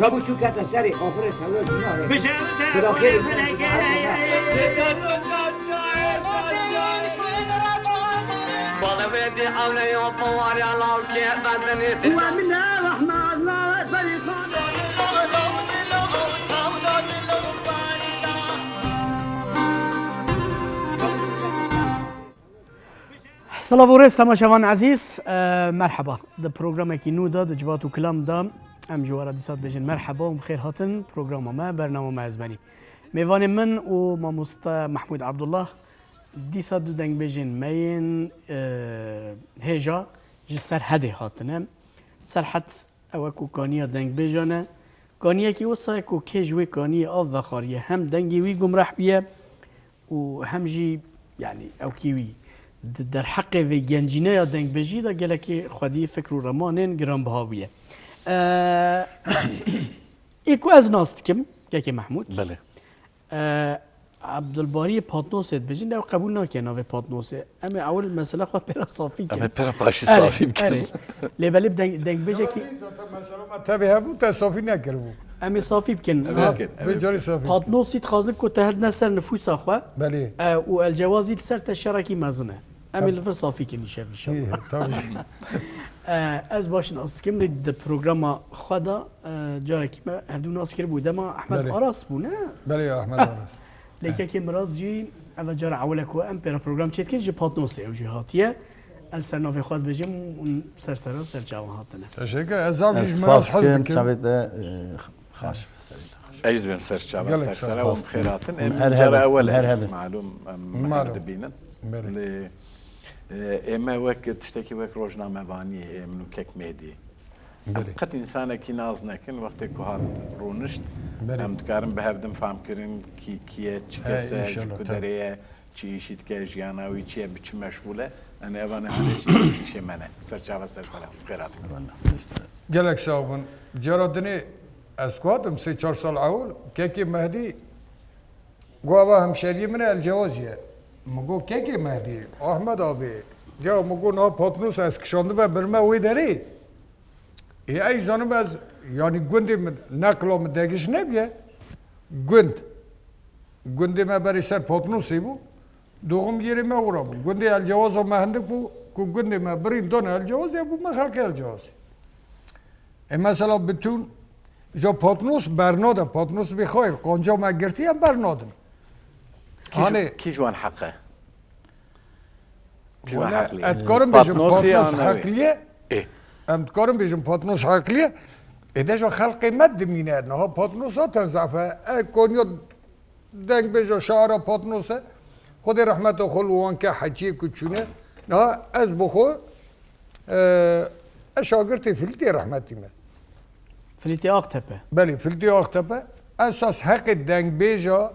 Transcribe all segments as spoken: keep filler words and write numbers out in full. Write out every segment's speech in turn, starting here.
Rabû çû kete serê axirê tewlo jîna rê. Biraxê. Silav û rêz temaşevan ezîz, e, merheba. Di programekî nû de, di Civat û Kilam de em ji we re dîsa dibêjin merheba û bi xêr hatin programa me, bernama me Ezbenî. Mêvanê min û mamoste Mehmûd Abdullah dîsa du dengbêjên me yên, e, hêja ji Serhedê hatine. Serhed ew e ku kaniya dengbêjan e. Kaniyekî wisa ye ku kê ji wê kaniyê av vexwariye hem dengê wî gumrah bûye û hem jî, yanî, ewkî wî di derheqê vê gencîneya dengbêjî de gelekî xwedî fikr û remanên giranbiha bûye. Eee, ê ku ez nas dikim, Kekê Mehmûd. Belê. Eee, Abdulbariyê Patnosê dibêjin, ew qebûl nake navê Patnosê. Em ê ewil mesela xwe pêra safî kin. Em ê pêra paşî Erê, safî bikin. Erê. Lê belê bi deng-, dengbêjekî Zaten mesela me tevî hebû, te safî nekiribû. Em ê safî bikin. Em ê Ha. bikin, em ê Vê carî bikin. safî. Patnosî dixwazin ku te hildine ser nifûsa xwe. Belê. E, û elcewazî li ser te şerekî mezin e. Em ê Tabii. li vir safî kin îşev inşallah. Tabii. E, ez baş nas dikim, lê di programa xwe de, e, carekî me hevdû nas kiribû. Dema Ahmet Belê. Aras bû, ne? Belê, Ahmet Ah. Aras. Lê Kekê Miraz jî, ev e cara ewil e ku em pêra program çêdikin, ji Patnosê ew jî hatiye. Ez ser navê xwe dibêjim û ser seran ser çavan hatine. Teşekkür. Ez zaf Ez jî ji Miraz spas hez dikim, dikim. Çavê te, e, xaş, serê te xaş. Ez dibêm ser çava, Gelek ser spas. Sera û Spas bixêr dikim. hatin. Em Her cara hebin, ewil e. her hebin. Malûm, em Malûm. her dibînin. Belê. Lê, e, ê me wek tiştekî wek rojnamevaniyê, ê min û Kek Mêdî. Em Belê. qet însanekî nas nekin, wextê ku hat rûnişt, Belê. em dikarin bi hev din fam kirin, kî, kî ye, çi He, kes e, ji înşallah, ku tabii. derê ye, çi îşî dike, jiyana wî çi ye, bi çi meşxûl e. Em ê evanê hane jî çê me ne. Ser çava ser sera. Xêr hatin. Eyvallah. Gelek sağ olun. Cara dinê ez ku hatim sê çar sal ewil, Kekê Mehdî, Go ava hemşeriyê min e, elcewazî ye. Min got, Kekê Mehdî, Ahmed abi, ya min got, niha Patnos ez kişandibe birme wê derê. Ê, ey zanim ez, yanî gundê min, neqla min degiş nebûye. Gund. Gundê me berê ser Patnosê bû. Doğum yerê me ora bû. Gundê elcewaza me hindik bû, ku gundê me birîn dane elcewazê bû, me xelkê elcewazê. E, mesela bütün ja Patnos bernade, Patnos bê xayr, qanca me girtî em bernadin. Kî ji, Hanê kî ji wan heq e? Kî ji wan Wala, heqlî? ez dikarim bêjim Patnosî Patnos an ew ê? heqlî ye. Ê. Em dikarim bêjim Patnos heqlî ye. Ê de ja xelqê me dimîne. Niha Patnos zaten zaf e. E, Konya Dengbêja şara Patnos e. Xwedê rehmeta xwe li wan ke heciyê ku çûne. Niha ez bi xwe, e, ez şagirtê Filîtê rehmetî me. Filîtê Aktepe. Belê, Filîtê Aktepe. Esas heqê dengbêja,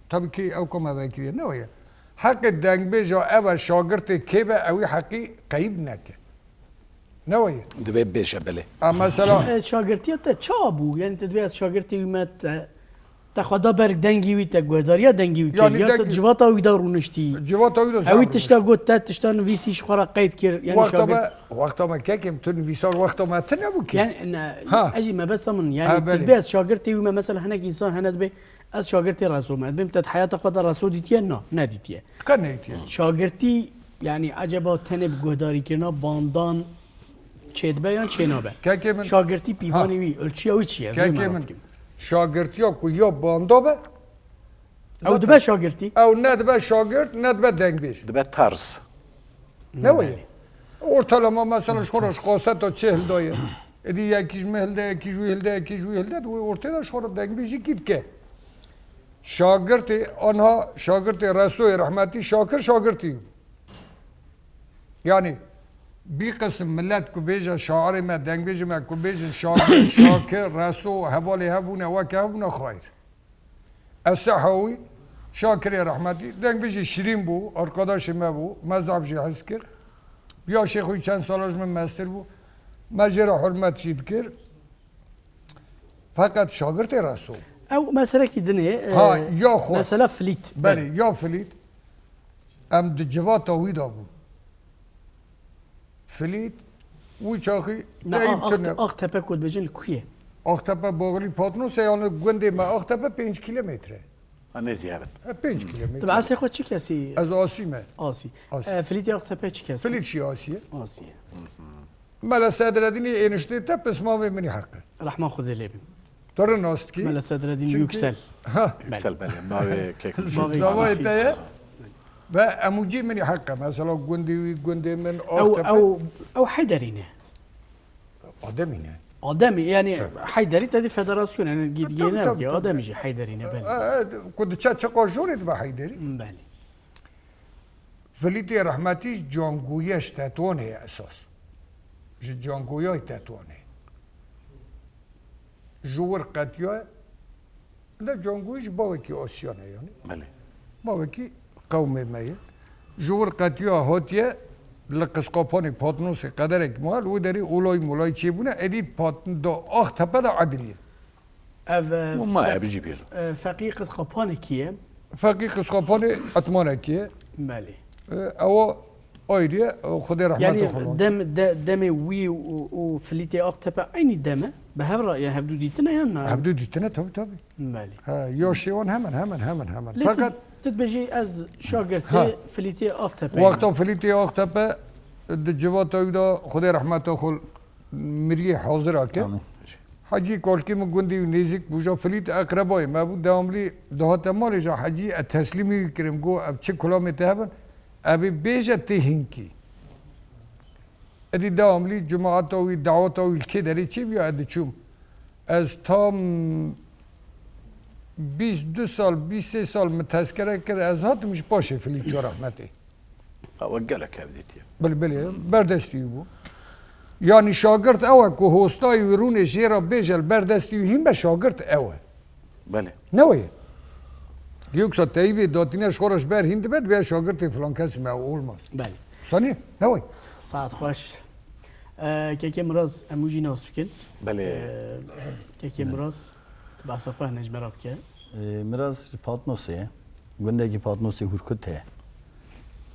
tabii ki ew ka me vekiriye, ne weye. Heqê dengbêja ev e, şagirtê kê be, ewî heqî qeyib neke. Ne wayî? Divê bêje belê. A, mesela E, şagirtiya te ça bû? Yani te dibê ez şagirtê wî me te, te xwe da ber dengî wî, te guhdariya dengî wî kir. Yani Ya te dengî civata wî da rûniştî? Civata wî da Ewî zaf tişta rûnişt. got, te tişta nivîsî ji xwe re qeyd kir. Yani Wexta şagir- me, wexta me kekim tu nivîsar wexta me tune bû ki. Yani ne, Ha. ez jî mebesta min. Yani Ha, te belê. dibê ez şagirtê wî me, mesela hinek însan hene dibê, Ez şagirtê Reso me. Dibêm te di heyata xwe de Reso dîtiye? Na, nedîtiye. Qe neytiye. Şagirtî, yani, eceba tenê bi guhdarîkirina bandan çêdibe yan çênabe? Kekê min. Şagirtî pîvanê Ha. wî, ölçüya wî çi ye? Ez Kekê merak min. dikim. Şagirtiya ku ya banda be, Ew zaten dibe şagirtî? Ew ne dibe şagirt, ne dibe dengbêj. Dibe tarz. Ne wayî? Ortalama mesela ji xwe re ji qaseta çê hildaye. Êdî yekî ji min hilde, yekî ji wî hilde, yekî ji wî hilde, di wê ortê de ji xwe re dengbêjî kî dike. Şagirtê, anha şagirtê Resoyê rehmetî Şakir şagirtî. Yani, bî qisim millet ku bêje şairê me, dengbêjê me ku bêjin Şakir, Şakir, Reso, hevalê hev bûne, weke hev bûne, xayr. Ez Sehawî, Şakirê rehmetî, dengbêjî şirîn bû, arkadaşê me bû, me zaf jî hez kir. Ya Şêxoyî çend sala ji min mestir bû, me jê re hurmet jî dikir. Feqet şagirtê Reso. Ew meselekî dinê, e, Ha, ya xwe. mesela Filît. Belê, ya Filît. Em di civata wî de bûn. Filît, wî çaxî Ne, teyî Ak-, tune. Ak-, Aktepe ku dibêjin li ku ye? Axtepe Bağlı Patnos e, yani gundê me Axtepe pênc kilometre. Ha, nêzî hev in. E, pênc kilometre. Tu behsê xwe çi kesî? Ez Asî me. Asî. Asî. E, Filîtê Axtepe çi kesî? Filît jî Asî ye. Asî ye. Mela Sedreddînî êniştê te pismamê min î heq e. Rehma Xwedê lê bî. Tu re nas dikî? Mela Sedreddîn Çünkü Yüksel. Ha. Yüksel, belê. Navê kek. Navê Zavayê kek. Te ye. Ve emûcî min î heq e. Mesela gundê wî, gundê min, Ew, Axtepe. ew, ew Heyderî ne. Ademî ne? Ademî, yani Heyderî te dî federasyon, yani gidgê Tabii, ne tabii, ki, tabii. Ademî jî Heyderî ne, belê. E, e, ku diçe çiqa jorê dibe Heyderî. Belê. Filîtê rehmetî ji Cangoyê ji Tetwanê ye esas. Ji Cangoyayê Tetwanê. Ji wir qetiya, de Cangoyê ji bavekî Asyan e yani. Belê. Bavekî qewmê me ye. Ji wir qetiya hatiye li Qisqapanê Patnosê qederek mal û derî olay molay çêbûne, êdî Pat-, da Axtepe de edilî. Ev, e, Û ma fe-, ev jî bêlo. e, Feqî Qisqapanekî ye? Feqî Qisqapanê Etmanekî ye. Belê. E, ewa ayrı ye, e, Xwedê rehmetê Yani xwe. dem-, de-, demê wî û, û Filîtê Aktepe eynî dem e? Bi hev re ya hevdû dîtine yan na? Hevdû dîtine, tabii, tabii. Belê. Ha, yaşê wan hemen, hemen, hemen, hemen. Lê tu, Fakat tu dibêjî ez şagirtê Ha. Filîtê Aktepe Wexta yim. Filîtê Aktepe di civata wî de Xwedê rehmeta xwe miriyê hazira ke. Amîn. Hecî Kalkî min gundî wî nêzîk bû, ja Filît eqrebayê me bû, devamlî dihate malê, ja Hecî ez teslîmî wî kirim, got ev çi kulamê te hebin, ev ê bêje tê hinkî. Êdî devamlî cemaeta wî, daweta wî li kê derê çêbûya, ez diçûm. Ez tam bîst du sal, bîst sê sal min tezkere kir, ez hatim ji paşê Filît çû rehmetê. Ha, we gelek hev dîtiye. Bilê, bilê, berdestî wî bû. Yanî şagirt ew e ku hostayê wî rûnê jê re bêje, li berdestî wî hîn be, şagirt ew e. Belê. Ne wê ye. Yoksa teyîbê datîne ji xwe re ji ber hîn dibe, dibe şagirtê filan kesî me, ew olmaz. Belê. Sanî? Ne wê? Saet xweş. E, Kekê Miraz, em wî jî nas bikin. Belê. E, Kekê Belê. Miraz, tu behsa xwe hene ji me re bike. E, Miraz ji Patnosê ye. Gundekî Patnosê Hurkut heye.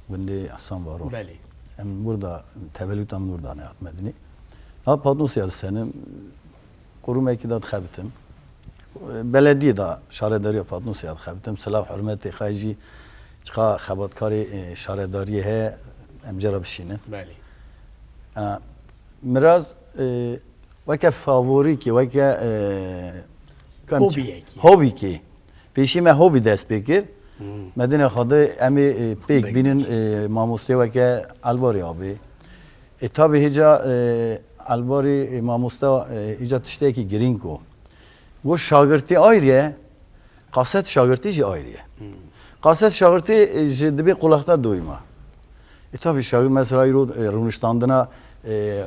Gundê Hasan Varo. Belê. Em burada, tevellûta min burada ne hat Medinî. Ha, Patnosê ya disenim, qurumekî de dixebitim. Belediyê de şaredariya Patnosê ya dixebitim. Silav hurmetê xwe jî çiqa xebatkarê, e, şaredariyê heye, em jê re bişînin. Belê. Ha, Miraz, e, weke favorîkê, weke, e, kam çi- Hobiyekî. Hobîkê. Pêşî me hobî dest pê kir. Hmm. Me dinê xwe de em ê, e, pêk Pêk bînin, bînin. E, mamostê weke Elbarê abê. E, tabî hêca, e, Elbarê, e, mamosta, e, hêca tiştekî girîng o. Got şagirtî ayrı ye, qaset şagirtî jî ayrı ye. Hmm. Qaset şagirtî, e, ji dibê qulakta doyma. E, tabî şagirtî mesela îro, e, rûniştandina, e,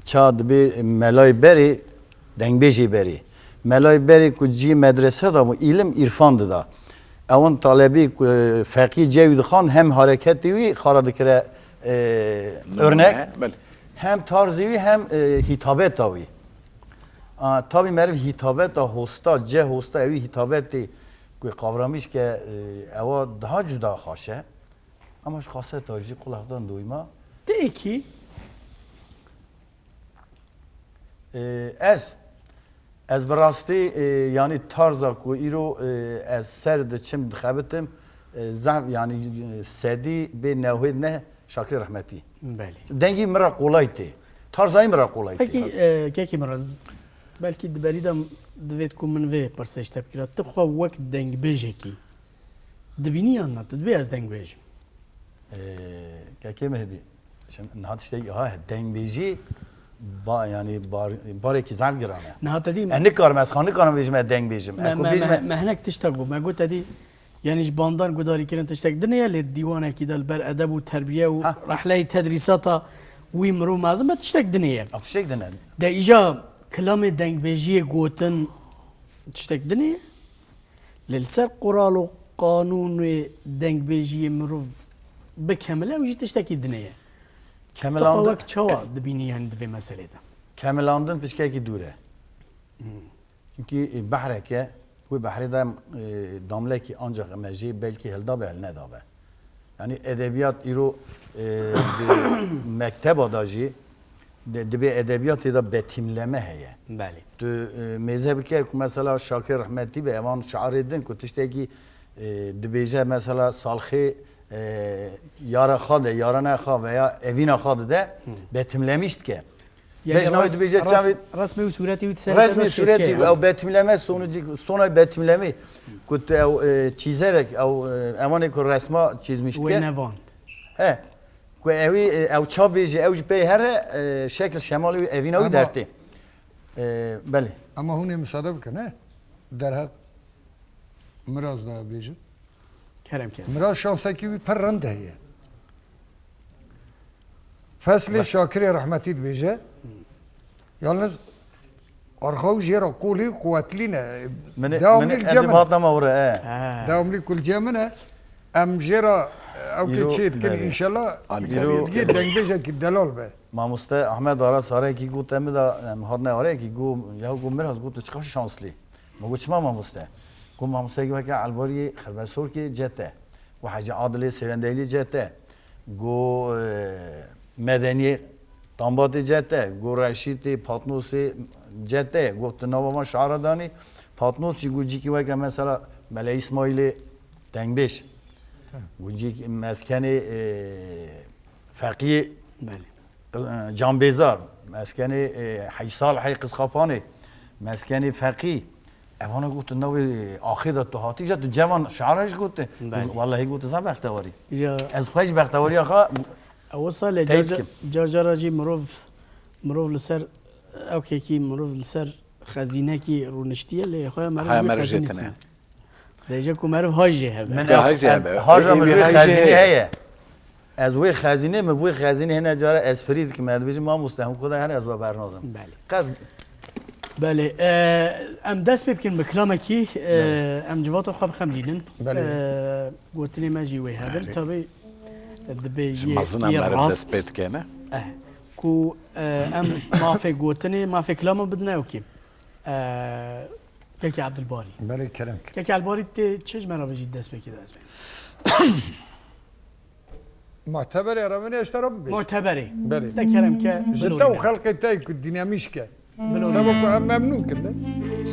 ça dibê melayê berê, dengbêjê berê. Melayê berê ku cî medrese da bû, îlim îrfan dida. Ewan talebî ku, e, feqî cewî dixan hem hareketê wî xara dikire, e, Nûne, örnek, belê. Hem tarzê wî hem, e, hîtabeta wî. A, tabî meriv hîtabeta hosta, ce hosta ewî hîtabetê ku qavramiş ke, e, ewa daha cuda xaş e. Ama ji qaseta jî qulakdan doyma. Têkî. E, ez, ez bi rastî, e, yanî tarza ku îro, e, ez ser diçim dixebitim, e, zaf, yanî, e, sedî bê newhêd ne Şakirê rehmetî. Belê. Dengî min re qolay tê. Tarzayî min re qolay tê. Pekî, e, kekî min re z-, belkî di berî de divêt ku min vê pirsê ji te bikira. Tu xwe wek dengbêjekî dibînî yan na? Tu dibê ez dengbêj im? E, kekê Mehdî, şimdi niha tiştekî, ha, dengbêjî ba-, yanî bar-, barekî zaf giran e. Niha te dî me- Ez nikarim, ez xwe nikarim bêjim ez dengbêj im. Me, Ez ku me, bêjim me, ez me hinek tiştek got. Me got te dî Yanî ji bandar gudarîkirin tiştek din e, lê dîwanekî de li ber edeb û terbiye û Ha. rehleyê tedrîsata wî mirov mezin be tiştek din e. A, tiştek din e. De îja kilamê dengbêjiyê gotin tiştek din e. Lê li ser qural û qanûnê dengbêjiyê mirov bikemile, ew jî tiştekî din e. Kemilandin- Tu xwe wek çawa dibînî, yanî di vê meselê de? Kemilandin pişkekî dûr e. Hmm. Çimkî, e, behreke, wê behrê de, e, damlekî ancak em ê jê belkî hildabe, hilnedabe. Yanî edebiyat îro, e, di mekteba de jî, De, dibê edebiyatê de betimleme heye. Belê. Tu, e, mêze bike ku mesela Şakir Rehmetî be, evan şairê din ku tiştekî, e, dibêje mesela Salxê, e, yara xwe de, yarana xwe veya evîna xwe dide, betimlemîş dike. Yani Bej navê res-, dibêje res-, çavê resmê û sûretê wî ser resmê de sûretî, çêdike. Ew betimleme sonucî, sona betimlemê ku tu ew, e, çîzerek, ew, e, evanê ku resma çîzmiş dike. Wê nevan. He. Ku ewî, e, ew çav bêje, ew ji pey here, e, şekil şemalê wî evîna wî Ama dertê. E, belê. Ama hûn ê misade bikin, he? Derheq Miraz da bêjin. Kerem, kerem. Miraz şansekî wî pir rind heye. Feslê Şakirê Rehmetî dibêje. Yalnız arxa û jêra qolî quwetlî ne. Min ê, Dewamlî min ê, li ez cem ê min e. Hatna were, e. Ha. Dewamlî ku li cem min e. Em jêra, e, ew kê Îro, çê dikin belê. Înşallah. Amin. Îro, Yê dengbêjekî delal be. Mamoste Ahmed Aras arekî got, em da, em hatine arekî got, ya got, Miraz got, tu çiqas şanslî. Min got, çima mamoste? Got, mamoste weke Elbarî Xirbesorkê cete. Got, Hecî Adilê Sêwendeylî cete. Got, e, Medeniyê Tambatê cete. Got, Reşîtê Patnosê cete. Got, tu nava van şara danî. Patnos jî got, cîkî weke mesela Mele Îsmaîlê Dengbêj. Got, cîk meskenê, e, Feqiyê Belê. Qiz-, e, Canbêzar, meskenê, e, Heysalhê Qizxapanê, meskenê Feqî. Evana gotin, navê axê de tu hatî, ja tu cevan şiara jî gotin. Belê. Wellahî gotin, zaf bextewarî. Ya. Ez xwe jî bextewariya xwe Ew wisa lê teyîd car, car, kim. Car cara jî mirov, mirov li ser, ew kekî mirov li ser xezînekî rûniştiye, lê xwe meriv Haya wî meriv jê xezînê tune. Tune. Dêje ku meriv hay jê hebe. Min Ka ev, hay jê ev, hebe. Haja Ê, min ê vê hay jê xezînê heye. Heye. Ez wê xezînê, min wê xezînê hene cara espirî dikim. Ez dibêjim, mamoste, hûn ku de hene ez we bernazim. Belê. Qet Belê, e, em dest pê bikin bi kilamekî, e, Belê. Em civata xwe bixemlînin. Belê. E, gotinê me jî wê hebin. Belê. Tabî, dibê Ji yê, mezina yê meriv rast. Dest pê dike, ne? Eh, ku, e, em mafê gotinê, mafê kilama bidine ew kî. E, Kekê Abdulbarî. Belê, kerem. Kekê Abdulbarî tê çi ji me re bijî dest pê kê de ez bê? Muteberê re min ê ji te re bibêjim. Muteberê. Belê. Te kerem ke Ji te û bilorîne. Xelqê te ku dînamîk e. Bilorîne. Seba ku em memnûn kin de.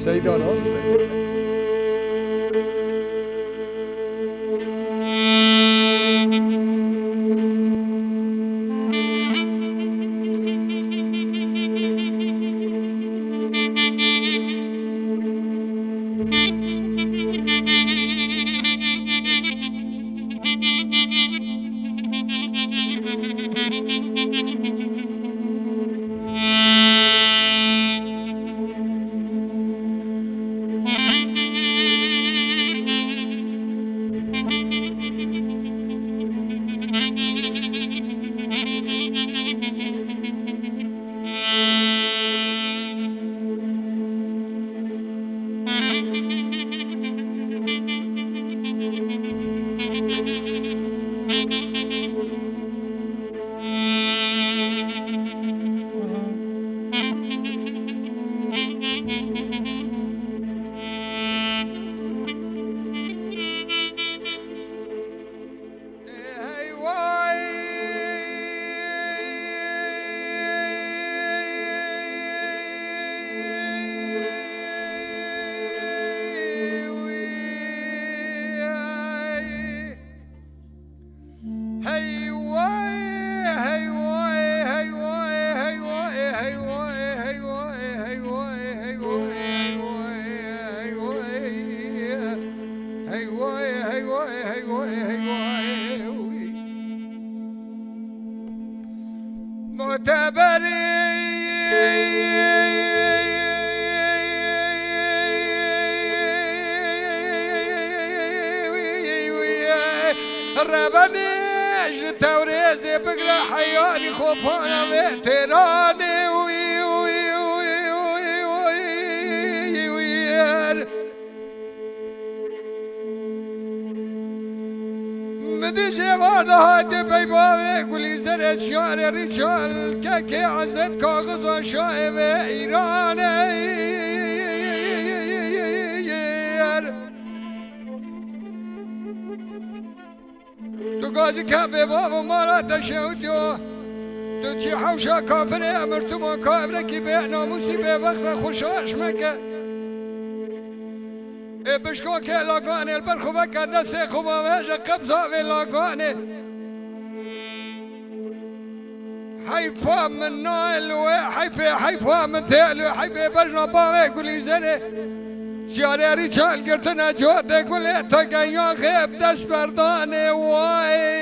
Seydan o. Muteberî Rebenê ji Tewrêzê bigre heyalî xwe pana vê têranê wî, wî, wî, wî, wî, wî, wî, wî, wî. Min dijê var de hatê pey bavê Gulîzerê Çiyarê Rîçal, kekê Ezet Kaxiza şaê vê Îranê. Tu gazî ke bê bavo mala te şewtiyo. Çi hewşa kafirê emir tu ma kafrekî bê namûsî bê bexte xwe şaş meke. Ê bişkokê laganê li ber xwe veke destê xwe ma veje qebza vê laganê. Heyfa min nayê li wê heyfê, heyfa min tê li wê heyfê bejna bavê gulîzerê. Siyarê rîçel girtine cotê gulê teke yaxê bi dest berdanê way.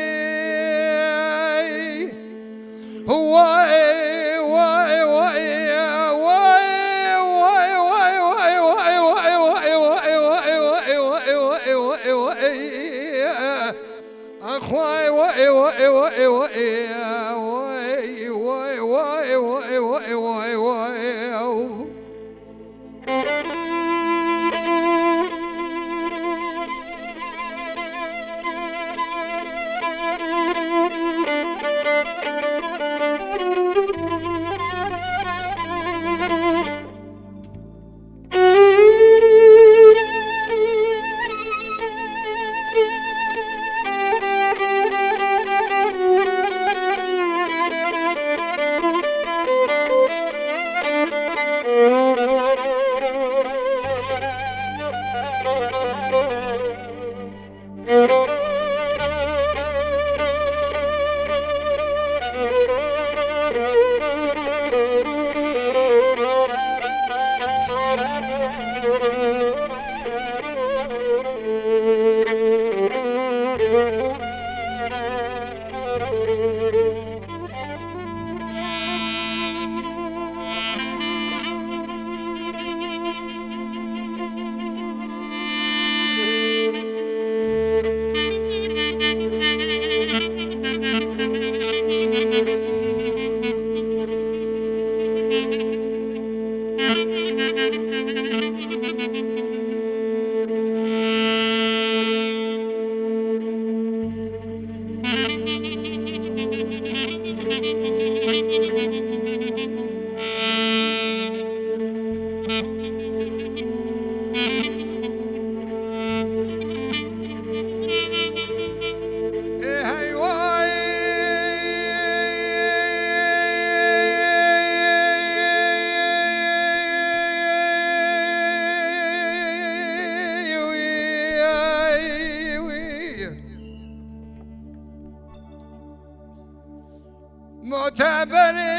Muteberê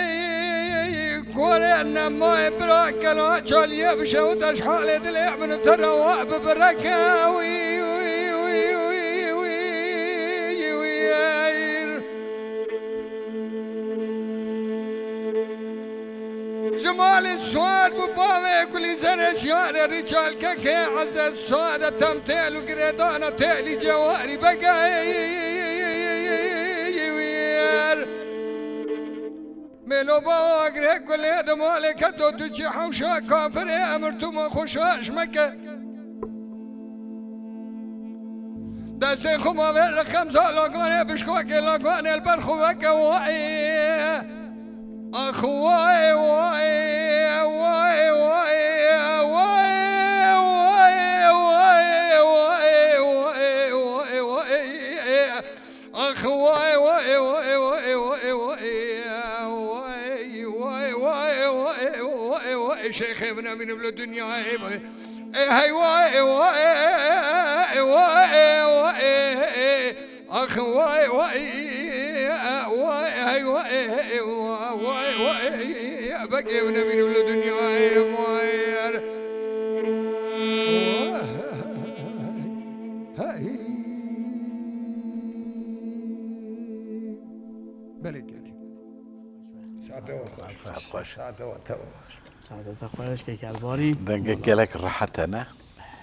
korê nemayê bira kela çaliyê bişewit ez halê dilê min te rewa bibireke wî, wî, wî. Ji malê suwar bû bavê gulîzerê şiyarê rîçalkekê ezet sade tem têl û girêdana têlî cewarî begeyî wî yer. Mêlo bawa girê kulê di malê keto tu çi hewşa kafirê emir tu ma xwe şaş meke. Destê xwe ma vê reqem za laganê bişkokê laganê li ber xwe veke wayê. Ax wayê, wayê, wayê, wayê. Ax wayê, wayê, wayê. Şêxê min emîn li dinyayê. Ê hey wayê, wayê, wayê, wayê. Ax wayê, wayê, wayê, hey wayê, wayê, wayê. Begê min emîn li dinyayê wayê. Hey. Belê kek. Saete we xweş. Saet xweş. Saete we te we xweş. Saete te xweş kek Elbarî. Dengê gelek rehet e, ne?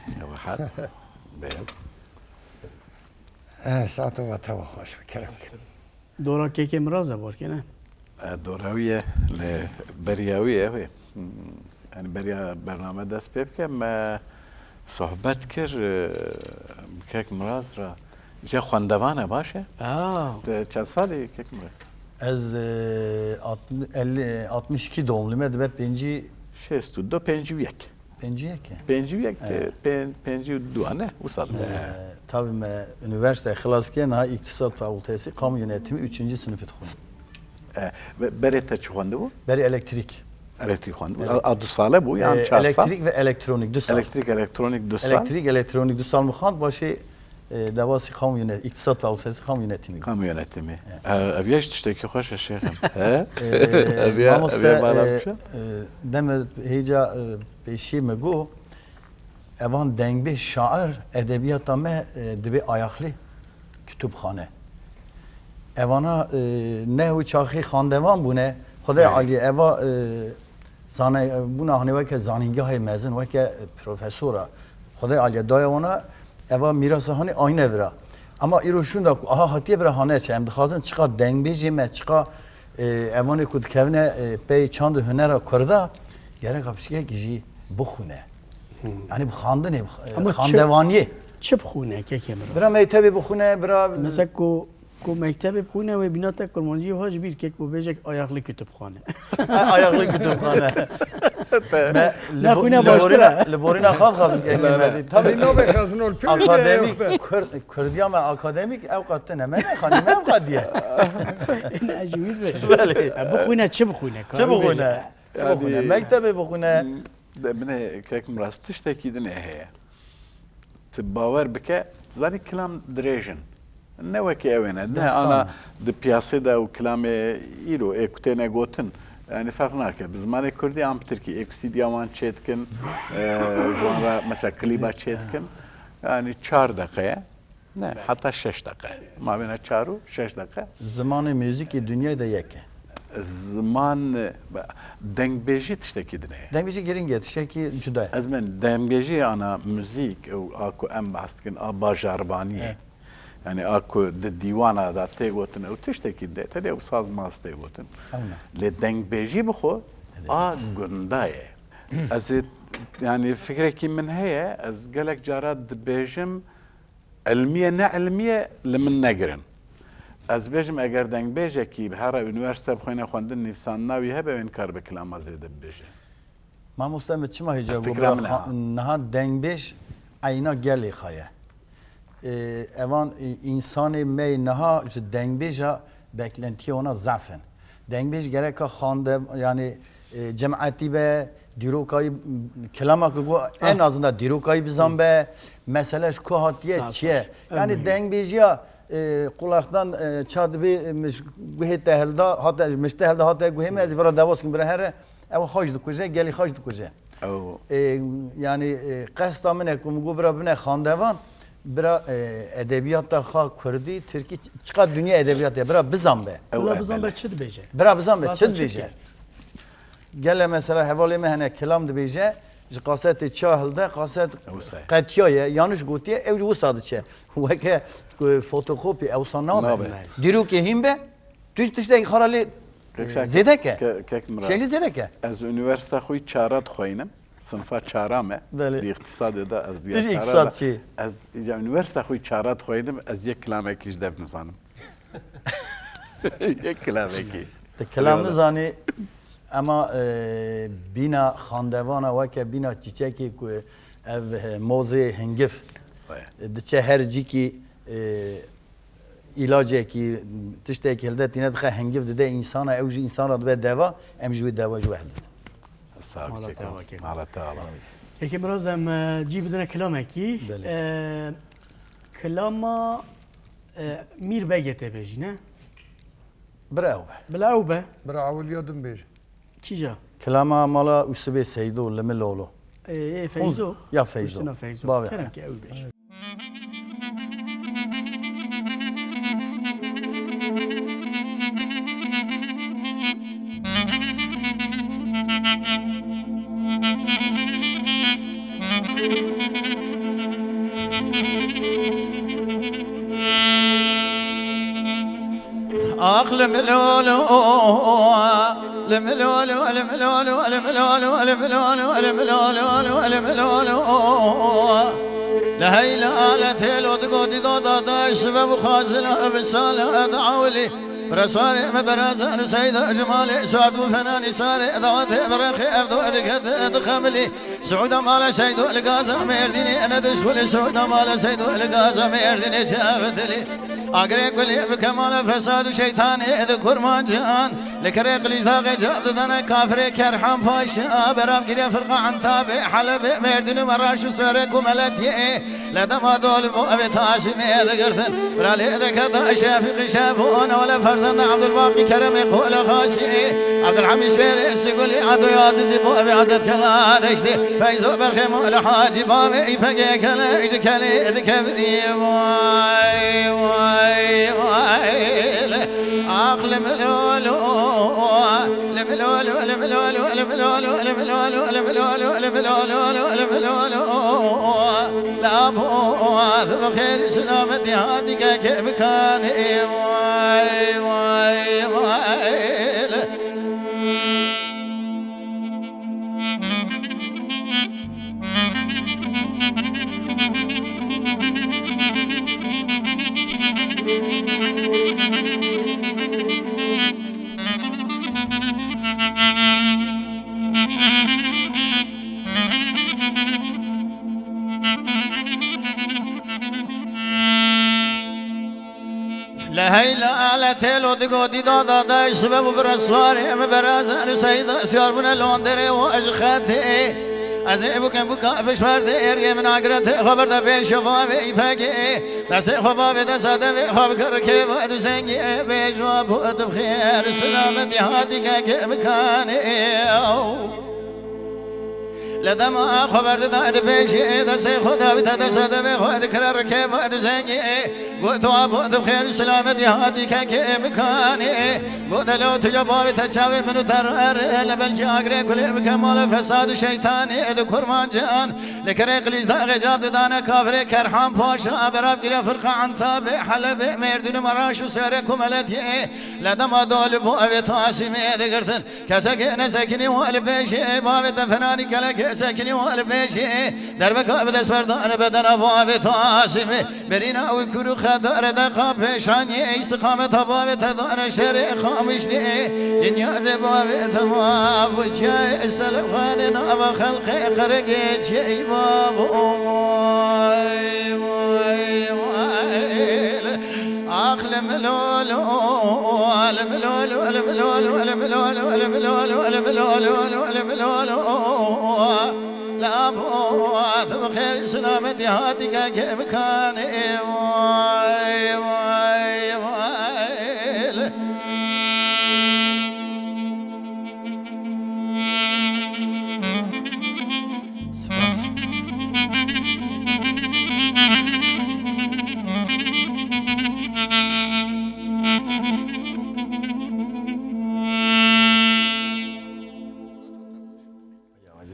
Rehet. Bê. Eh, saete we te we xweş. Kerem. Dora kekê miraz e barkê ne? E, dora wî ye, lê beriya wî ye wê. Hmm, yani beriya bername dest pê bike, me sohbet kir, e, bi kek Miraz re. Îca xwendevan e, baş e? Aa. Te çend salî kek Miraz? Ez, e, altmış, elli, altmış iki doğumluyum, e, dibe pêncî. Şêst û du, pêncî û yek. Pêncî yek e? Pêncî û yek, Evet. pên-, pêncî û du ne? Wisa dibe. E, tabii me üniversite xilas kir, niha iktisat fakültesi, kamu yönetimi üçüncü sınıfı dixwînim. E, be-, berê te çi xwendibû? Berê elektrîk. Elektrîk xwendibû. Evet. A, a du sale bû, yan E, çar sal? Elektrîk ve elektronîk, du sal. Elektrîk, elektronîk du sal. Elektrîk, elektronîk du sal min xwend, başê, e, dewasî qam yöne-, îktisat ve uluslararası qam yönetimi. Qam yönetimi. Evet. E, ev ya ji tiştekî xweş e, şêxim. He? E, Ev ya, mamoste, ev ya bala e, biçe? E, deme hêca, e, pêşî me got, evan dengbêj şair edebiyata me, e, dibê ayaklı kütüphane. Evana, e, ne wî çaxî xandevan bûne, Xwedê Belê. Aliyê eva, e, zane-, bûna hanê weke zanîngehê mezin, weke, e, profesora. Xwedê Aliyê daye wana, eva mîrasa hanê ayne vira. Ama îro şûnda ku aha hatiye vira hane çe, em dixwazin çiqa dengbêjê me, çiqa, e, evanê ku dikevine, e, pey çand û hunera Kurda, gereka pişkek jî bixwine. Hmm. Yani bi xandinê, bi, e, Ama çi, xandevaniyê. Çi bixwine, kekê min? Bira mektebê bixwine, bira Mesela ku, ku mektebê bixwine wê bîna te kurmancî ha ji bîr kek ku bêjek ayaklı kütüphane. Ayaklı kütüphane. Me, li Ne bo-, xwîna li baştir borîna, e. Li borîna xwe dixwazim kekê me dî. Tabii. Navê xezin ol pî Akademik, Kur-, Kurdiya me akademik ew qat tine. Me ne xanî, me ew qat diye. Ne ji wî be. Belê. E, bixwîne, çi bixwîne? Çi bixwîne? Çi bixwîne? Yani, Mektebê bixwîne. De binê kek min rast tiştekî dinê heye. Tu bawer bike, tu zanî kilam dirêj in. Ne wekî ew ê ne. Ne Destan. Ana di piyasê de û kilamê îro ê ku têne gotin, yani ferq nake. Bi zimanê kurdî an bi tirkî. Ê ku sîdiya wan çêdikin, e, ji wan re mesela klîba çêdikin. Yani çar deqe ye. Ne, heta şeş deqe. Mabêna çar û şeş deqe. Zimanê muzîkê dinyayê de yek e. Ziman, e, dengbêjî tiştekî din e. Dengbêjî giring e, tiştekî cuda ye. Ez min dengbêjî ana muzîk û a ku em behs dikin, a bajarvaniyê. Evet. Yani a ku di dîwana de tê gotin ew tiştekî de, tedê ew saz maz tê gotin. Ew ne. Lê dengbêjî bi xwe Evet. a gunda ye. Ez ê, yani fikrekî min heye, ez gelek cara dibêjim, Ilmiye ne ilmiye li min negirin. Ez bêjim, eger dengbêjekî bi here unîversîte bixwîne xwendin nivîsandina wî hebe, wê nikaribe kilama zêde bibêje. Mamoste min çima hêca got, Fikra bira min e xwe-, ha. niha dengbêj eyna gelê xwe ye. Ee, evan, e, însanê me yê niha ji dengbêja beklentiyê wana zaf in. Dengbêj gereka xande, yani, e, cemaetî be, dîrokayî, kilama ku got, en Ah. azından dîrokayî bizan be, mesele ji ku hatiye, Sax, çi ye? sax. Yani Ew dengbêjiya, e, qulaktan, e, ça dibê, e, mij guhê te hilda, hate, mij te hilda hate guhê me, ez ê vira dewas kim bira here, ew xaç dikuje, gelî xaç dikuje. Ew. E, yani, e, qesta min e ku min got bira bine xandevan, bira, e, edebiyata xwe kurdî, tirkî, çiqas dinya edebiyatê ye, bira bizan be. Ew Wela e, bizan bele. be çi dibêje? Bira bizan be, Zaten çi çi dibêje? dibêje? Gele mesela hevalê me hene kilam dibêje, ji kasetê ça hilde, kaset Ew say. qetiyaye, yanlış gotiye, ew ji wisa diçe. Weke ku fotokopi ew san nabe. Nabe. Dîrokê hîn be, tu ji tiştekî xwe re lê Kek Şakir, zêde ke. ke-, kek Miran. Şeklî zêde ke. Ez unîversîta xwe yî çara dixweynim. Sinfa çara me. Belê. Di îqtîsadê de ez diya Tu jî çara îqtîsad me. çi? Ez ya unîversîta xwe yî çara dixweynim, ez yek kilamekî ji dev nizanim. Yek kilamekî. Te kilam Eyvallah. nizanî, ema, e, bîna xandevana weke bîna çîçekê ku ev, e, mozê hingif Wê. diçe her cîkî, e, îlacekî, tiştekî hilde tîne dixe, hingiv dide însana, ew jî însan re dibe deva, em jî wê deva ji we hildidin. Sağ ol, Mala kekam. te ava, kekam. Mala te ava. Kekê Miraz, em, e, cî bidine kilamekî. Belê. E, kilama, e, Mîr Begê tê bêjî, ne? Bira ew be. Bila ew be. Bira ewil ya din bêje. Kîja? Kilama mala Usibê Seydo, Limi Lolo. Ê, ê, Feyzo. Ya Feyzo. Ustina Feyzo. Bavê. Kerem ki ew bêje. Ax li milolo, li milolo, li milolo, li milolo, li milolo, li milolo, li milolo. Li heyla le têlo digo dîdo dadayş sibe bixwazile bi sale dawilî. Bira sarê me berazan û seyda ji malê sard bû fenanî sarê dawetê bi rexê ev do diket dixemilî. Suuda mala Seydo li Gaza Mêrdînê, ene dişxulî Suuda mala Seydo li Gaza Mêrdînê çavitilî. Agirê kulê bi kemala fesad û şeytanê di kurmancan. Li kerê qilîcdaxê cem didane kafirê Kerhan Paşa, berav giriye firqa Entabê, Helebê, Mêrdîn û Meraş û Sêrek û Meletiyê. Li dema dol bo evê Tasimê digirtin. Bira lê deke da Şefîqî Şefûn, wele ferzenda Ebdulbaqî Keremê Qolê Xasî, Ebdulhemîd Şêrê Sigulî, Edoyê Azîzî bo evê Hezret Kela Deştê. Feyzo Berxê Mol Hacî bavê Îpegê Kele ji kelê dikevîrî. Vay, vay, vay. Ax li milolo, li milolo, li milolo, li milolo, li milolo, li milolo, li milolo, li milolo, li milolo. Labo, bi xêr selametî hatî kekê bikanê. Vay, vay, vay. Li heyla le têlo digo dîda da dayş sibe bû bi reswarê min berazan û seyda siyar bûne londerê û ez xetê. Ez ê bûkem bûka pişwerdê êrgê min agirete xwe berde pêşe bavê îpegê. Destê xwe bavê desta devê xwe bikir kêva dûzengê bêjwa bû tu bi xêr silametî hatî kekê bikanê. Li dema xwe berdida dibêjê, destê xwe dawîte desta devê xwe dikire rikê ve duzengê. Got, "Wa bo tu xêr û silametî hatî kekê bikanê." Got, "Delo tu lo bavê te çavê min û te re, le belkî agirê kulê bike mala fesad û şeytanê di kurmancan." Li kerê qilîcdaxê cem didane kafirê Kerhan Paşa, berav gire firqa Entabê, Helebê, Mêrdîn û Meraş û Sêrek û Meletiyê. Li dema dol bo evê Tasimê digirtin. Kesekê nesekinî wa li pêşê, bavê te fenanî kelekê sekinî wa li pêşê. Derbeka bi destberdan bedena bavê Tasimê. Berîna wî kûr û xedare de qa pêşanî, îstiqameta bavê te dane şerê Qamişlî. Cinyazê bavê te ma bu çiyayê Selefxanê nava xelqê qeregê çiyayê bavo. Vay, vay, vay. Ax li milolo, li milolo, li milolo, li milolo, li milolo, li milolo, li milolo. Labo, tu bi xêr selametî hatî kekê bikanê. Vay, vay, vay. Spas.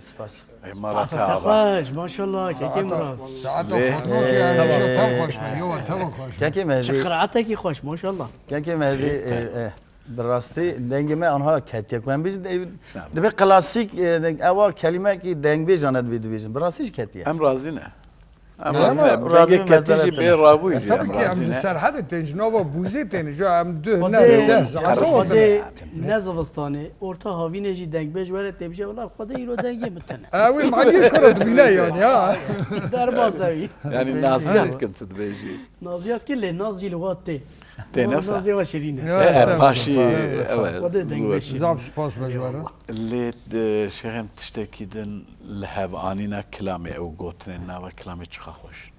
Spas. Ey, Saeta te xweş, maşallah, kekê Miraz. Saeta Vê- xweş, maşallah, tam xweş be, yo, tam xweş be. Kekê Mehdî. Çi qiraatekî xweş, maşallah. Kekê Mehdî, e, e, bi rastî dengê me anha ketiye. Ku em bêjin, e, Sağ ol. Divê klasîk, e, deng, ewa kelîmekî dengbêjan e divê dibêjin. Bi rastî jî ketiye. Em razî ne. Em Ya, razî ne. Em razî Dengê ne, ketî jî bê rabûyî jî Tabii em ki em razî ji ne. Serhedê tên, ji nava bûzê tên, ji em duh, Xwedê, neh, deh saet Xwedê ne zivistanê, orta havînê jî dengbêj were tê bije, wela Xwedê îro dengê min tune. E, wî maniyê ji xwe re dibîne yani, ha. Derbas e wî. Yani naziya dikim tu dibêjî. Naziya ki lê naz jî li wa tê. Tê nefsa. Naz jî wa şirîn e. Ya, E, e, estağfurullah. Paşî, Estağfurullah. evet, Xwedê deng zor. Beşî. Zaf spas be ji we re. Lê, e, şêxê min tiştekî din li hev anîna kilamê ew gotinên nava kilamê çiqa xweş.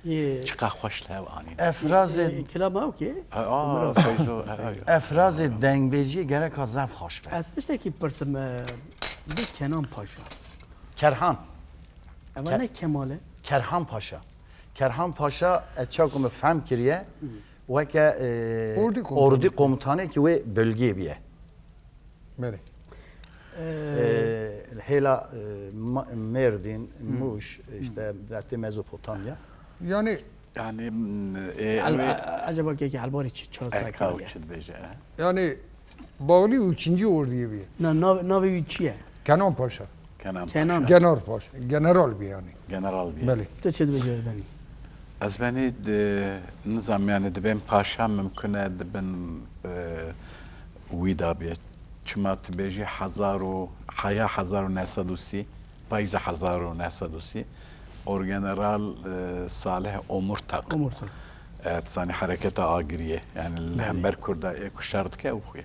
Yê. Çiqa xweş li hev anîna. Efrazê Yê, kilam ew ki? Ha, a, Umra. Feyzo, ha, ha, ya. Efrazê dengbêjiyê gereka zaf xweş be. Ez tiştekî pirsim, e, bi Kenan Paşa. Kerhan. Eva Ke-, ne Kemal e? Kerhan Paşa. Kerhan Paşa, ez çawa ku min fehm kiriye, Hı. weke, e, Ordî komutanê. Ordî komutanê ki wê bölgeyê biye. Belê. Ee, E, hêla, e, Ma-, Mêrdîn, Hı. Mûş, işte, dertê Mezopotamya. Yani Yani, m, e, Hel-, ew ê a-, acaba kekê helbarî çi, çi Erka û sakinî ye? Çi dibêje, e? Yani, Bağlı üçüncü Ordu'ya bir. Na, nav-, navê wî çi ye? Kenan Paşa. Kenan Kenan. Paşa. Genar Paşa. General bir yani. General bir. Belê. Tu çi dibêjî ez benî? Ez benî di, nizam yani dibên paşa mimkun e dibin, e, wî da bê. Çima tu bêjî hezar û, heya hezar û neh sed û sî, payîza hezar û neh sed û sî, Orgeneral, e, Salih Omurtak. Omurtak. E, tu zanî hereketa Agiriyê, yani li Belê. hember Kurda ê ku şer dike ew xuye.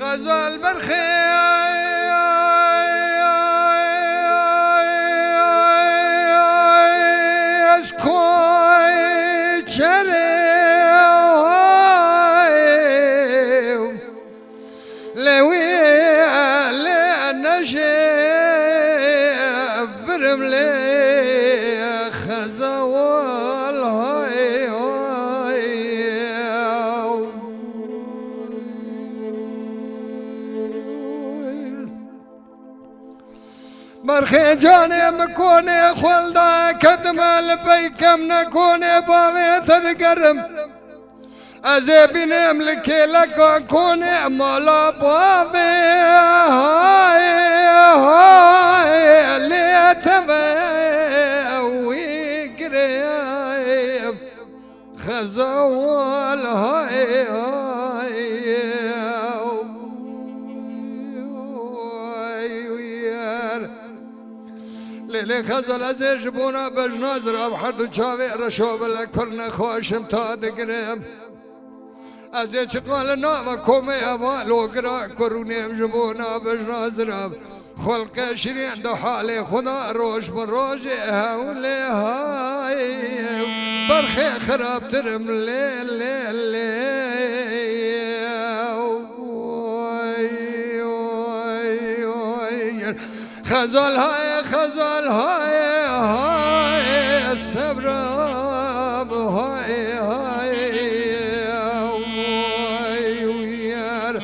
غزال برخي اسكوي شري لوي لنشي برملي خزوال هاي هاي. Berxê canê min konê xwelda kedime li peykem ne konê bavê te digerim. Ez ê bînim li kêleka konê mala bavê. Hay hay lê teve wî girê. Xezewal hay hay. Lê lê Xezal ez ê ji bona bejna zirav her du çavê reşo bile kur nexweşim ta digirim. Ez ê çiqa li nava komê eva logira kurûnêm ji bona bejna zirav. Xulqê şirîn di halê xwe de roj bi rojê hewlê hay. Berxê xirabtirim lê lê lê. Oy, oy, oy. Xezal hay, Xezal hay, hay, sebra hay, hay, oy, yer.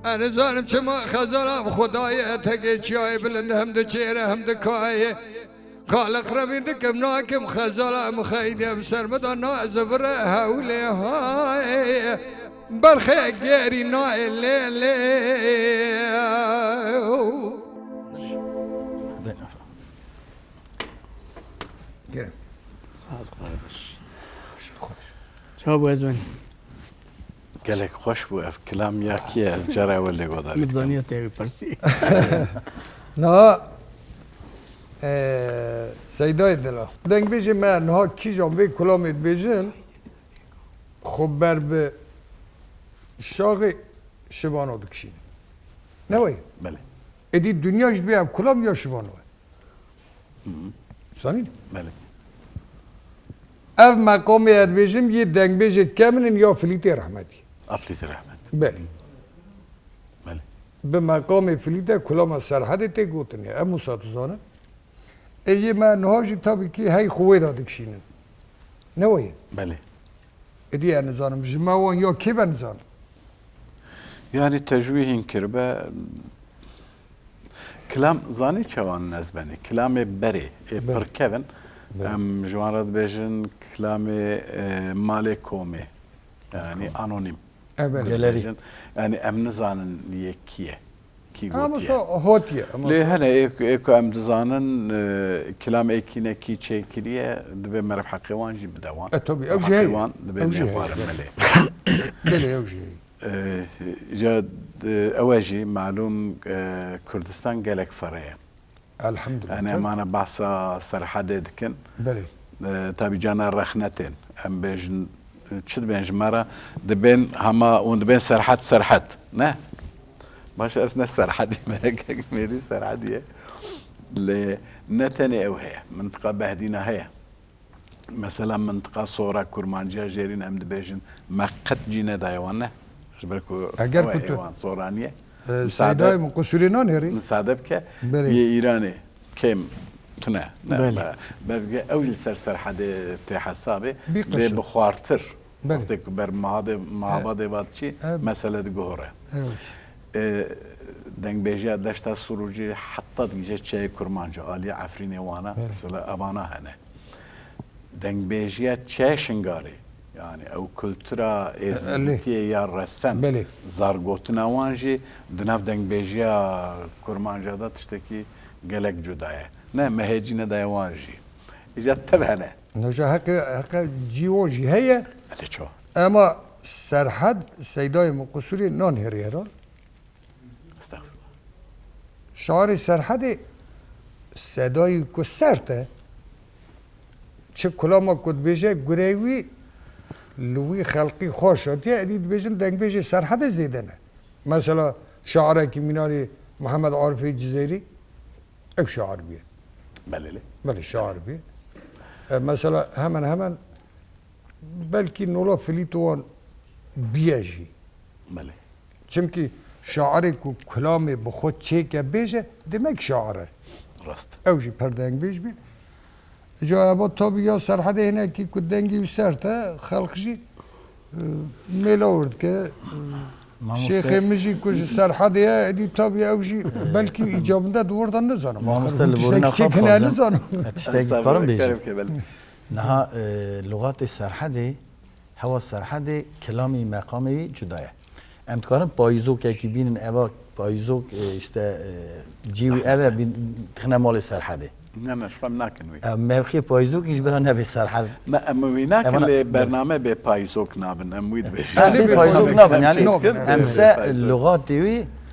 Ez nizanim çima Xezal av Xwedayê, tekê çiyayê bilind hem diçêre hem dikayê. Kaliq revî dikim nakim Xezala mixeydê bi ser min de na ez vire hewlê hay. Berxê gerî nayê lê lê. Gelin. Saz xweş. Çawa bû ez ben? Gelek xweş bû ev kilam ya kî ye? Ez cara ewil lê godarî Min dikim. Zaniya te wî pirsî. Na, e, Seydayê Dila. Dengbêjê me niha kîjan vê kulamê dibêjin, xwe ber bi şaxê şibano dikişînin. Ne wayê? Belê. Êdî dinya jî dibê ev kulam ya şibano ye. Hı hı. Zanîn? Belê. Ev meqamê ez dibêjim yê dengbêjê Kemin in ya Filîtê Rehmetî. Aflîtê Rehmet. Belê. Belê. Bi meqamê Filîte kulama Serhedê tê gotin ya. Ev Musa dizane. Ê yê me niha jî tabî kî hey xwe wê de dikişînin. Ne wayê? Belê. Êdî ez nizanim, ji me wan ya kê be nizanim. Yanî te ji wî hîn kiribe, kilam zanî çawan nezbenî? Kilamê berê, ê Ber. Pirkevin, Ber. Em ji wan re dibêjin kilamê, e, malê komê. Yanî Kom. Anonîm. E, belê. Gelerî. Dibêjin. Yanî em nizanin yê kî ye. Kî Ama gotiye? So hotiye, ama Lê so hene ê, ê ku em dizanin, e, kilam ê kî ne kî çêkiriye, dibê meriv heqê wan jî bide wan. E, tabii, ew jî Heqê heye. Wan dibê Ew jî heye. Nêxwarin belê. Belê, ew jî heye. E, ja, e, ew e jî malûm, e, Kurdistan gelek ferre ye. Elhamdulillah. Yani em ana bahsa Serhedê dikin. Belê. E, tabii cana rexnetên. Em bêjin, çi dibên ji me re? Dibên hema, hûn dibên Serhed, Serhed. Ne? Baş ez ne Serhedî me, kek mêrî Serhedî ye. Lê ne tenê ew heye. Mintiqa Behdîna heye. Mesela mintiqa Sora Kurmanciya jêrîn em dibêjin, me qet cî nedaye wan ne. Ji ber ku Eger ew ku e tu êwan Soraniye. E, Misade Seydayê min qusurê nanêrî. Misade bike, Belê. Yê Îranê kêm tune. Ne, Belê. Be-, belge ew li ser Serhedê tê hesabê. Bî Lê qesir. Bi xwartir. Belê. Wextê ku ber Mahabê-, Mahabadê va diçî, Evet. Mesele diguhore. Evet. E, dengbêjiya Deşta Sûrûcî heta digije çiyayê Kurmanca, aliyê Efrînê wana, Belê. Mesela evana hene. Dengbêjiya çiyayê Şingalê, yani ew kultura E, êzidîtiyê ya resen, Belê. Zargotina wan jî di nav dengbêjiya Kurmanca de tiştekî gelek cuda ye. Ne, me hê cî nedaye wan jî. Îca tev hene. Noja heqe, heqe cî wan jî heye. Elê ço. Ema Serhed, Seydayê min qusurê nanêrî ra. Estağfurullah. Şarê Serhedê sedayî ku sert e, çi kulama ku dibêje gureyê wî li wî xelqî xweş hatiye, êdî dibêjin dengbêjê Serhedê zêde ne. Mesela şairekî mînarî Mihemed Arifê Cizêrî, ew şair bûye. Belê lê. Belê, şair bûye. E, mesela hemen hemen belkî nola Filît wan bûye jî. Belê. Çimkî şairê ku kulamê bi xwe çêke bêje, demek şair e. Rast. Ew jî pir dengbêj bî. Ji eva tabî ya Serhedê hinekî ku dengê wî sert e, xelq jî, e, mêla wir dike. Mamoste- Şêxê min jî ku ji Serhedê ye, êdî tabî ew jî belkî îcabinde di wir de nizanim. Mamoste, Axir li hûn borîna tiştekî xwe çêkine bixwazim. Nizanim. E, tiştekî Estağfurullah, dikarim bêjim? Kerem ke, belê. Niha, e, lughatê Serhedê, hewa Serhedê, kilamî, meqamê wî cuda ye. Em dikarin payîzokekî bînin, eva payîzok, e, işte, e, cî wî ev e, bîn-, dixine malê Serhedê. Ne, ne, ji xwe em nakin wî. Em mevqê payîzokî ji bira nebê Serhed. Ne, em wî nakin, Evana lê bername bê payîzok nabin, em wî dibêjin. Ha, bê payîzok nabin, yani Nabin, em evet. se Bê payîzok. Lugatê wî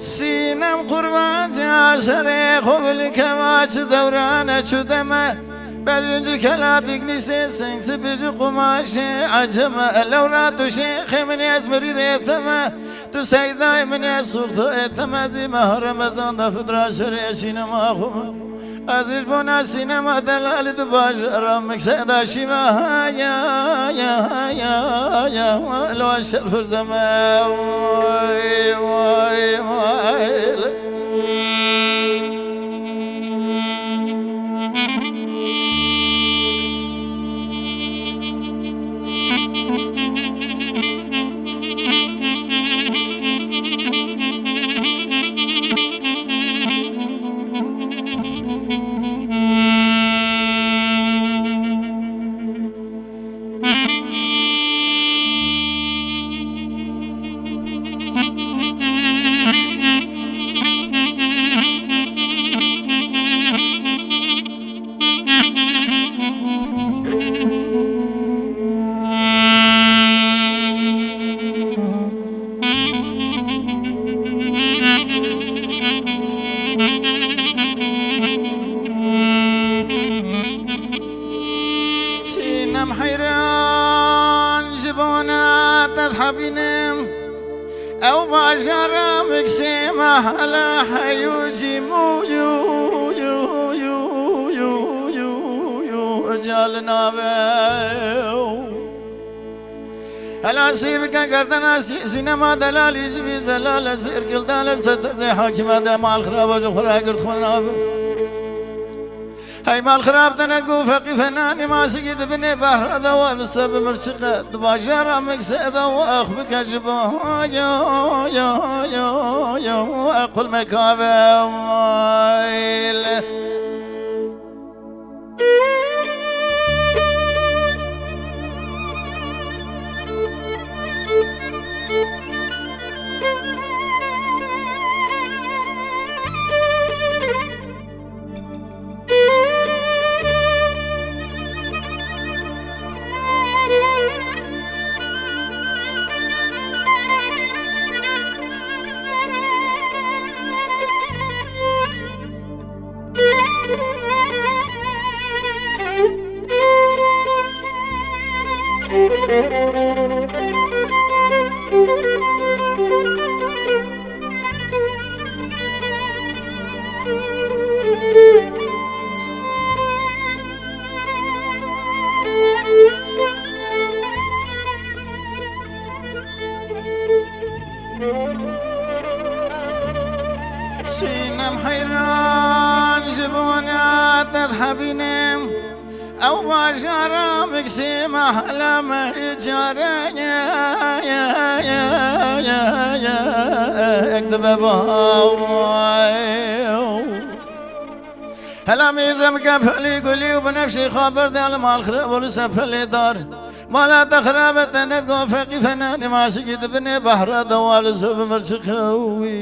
Sînem qurban ca serê xwe bilkeva çi dewrane çû deme. Berî ji kela dîglîsê sing sipî ji qumaşê eceme. Lewra tu şêxê min ê ez mirîdê te me. Tu seydayê min ê ez suxtayê te me. Dî meha Remezan de fitra serê sînema xwe me. Ez ji bona sînema delalî di bajara Mikseda şîme. Haya, ya, ya, ya, lo şerf zeme. Vay, vay, vay. Sînem heyran ji bona te dihebînim. Ew bajara Miksê me hela heyû cîmû yû, yû, yû, yû, yû, yû, ca li nave. Hela sîr bike gerdena sî-, sînema delalî ji vî zelale sîr kildan li ser terzê hakîme de mal xiraba ji xwe re girt xwe nabe. Hey mal xirab te ne ku feqî fena nîmasikî di binê behra de wa li se bi mirçiqe di bajara Miksê de wax bike ji bo ya, ya, ya, ya, qul me kave. Sînem heyran ji bona te dihebînim. Ew bajara Miksê me hela me îcare ek dibe baw. Hela mêze bike pelî gulî û binefşê xwe berde li mal xirab û li ser pelê dar. Mala te xirab e, te nedgo feqî fena nîmasikî di binê behra de wa li zû bi mirçiqe wî.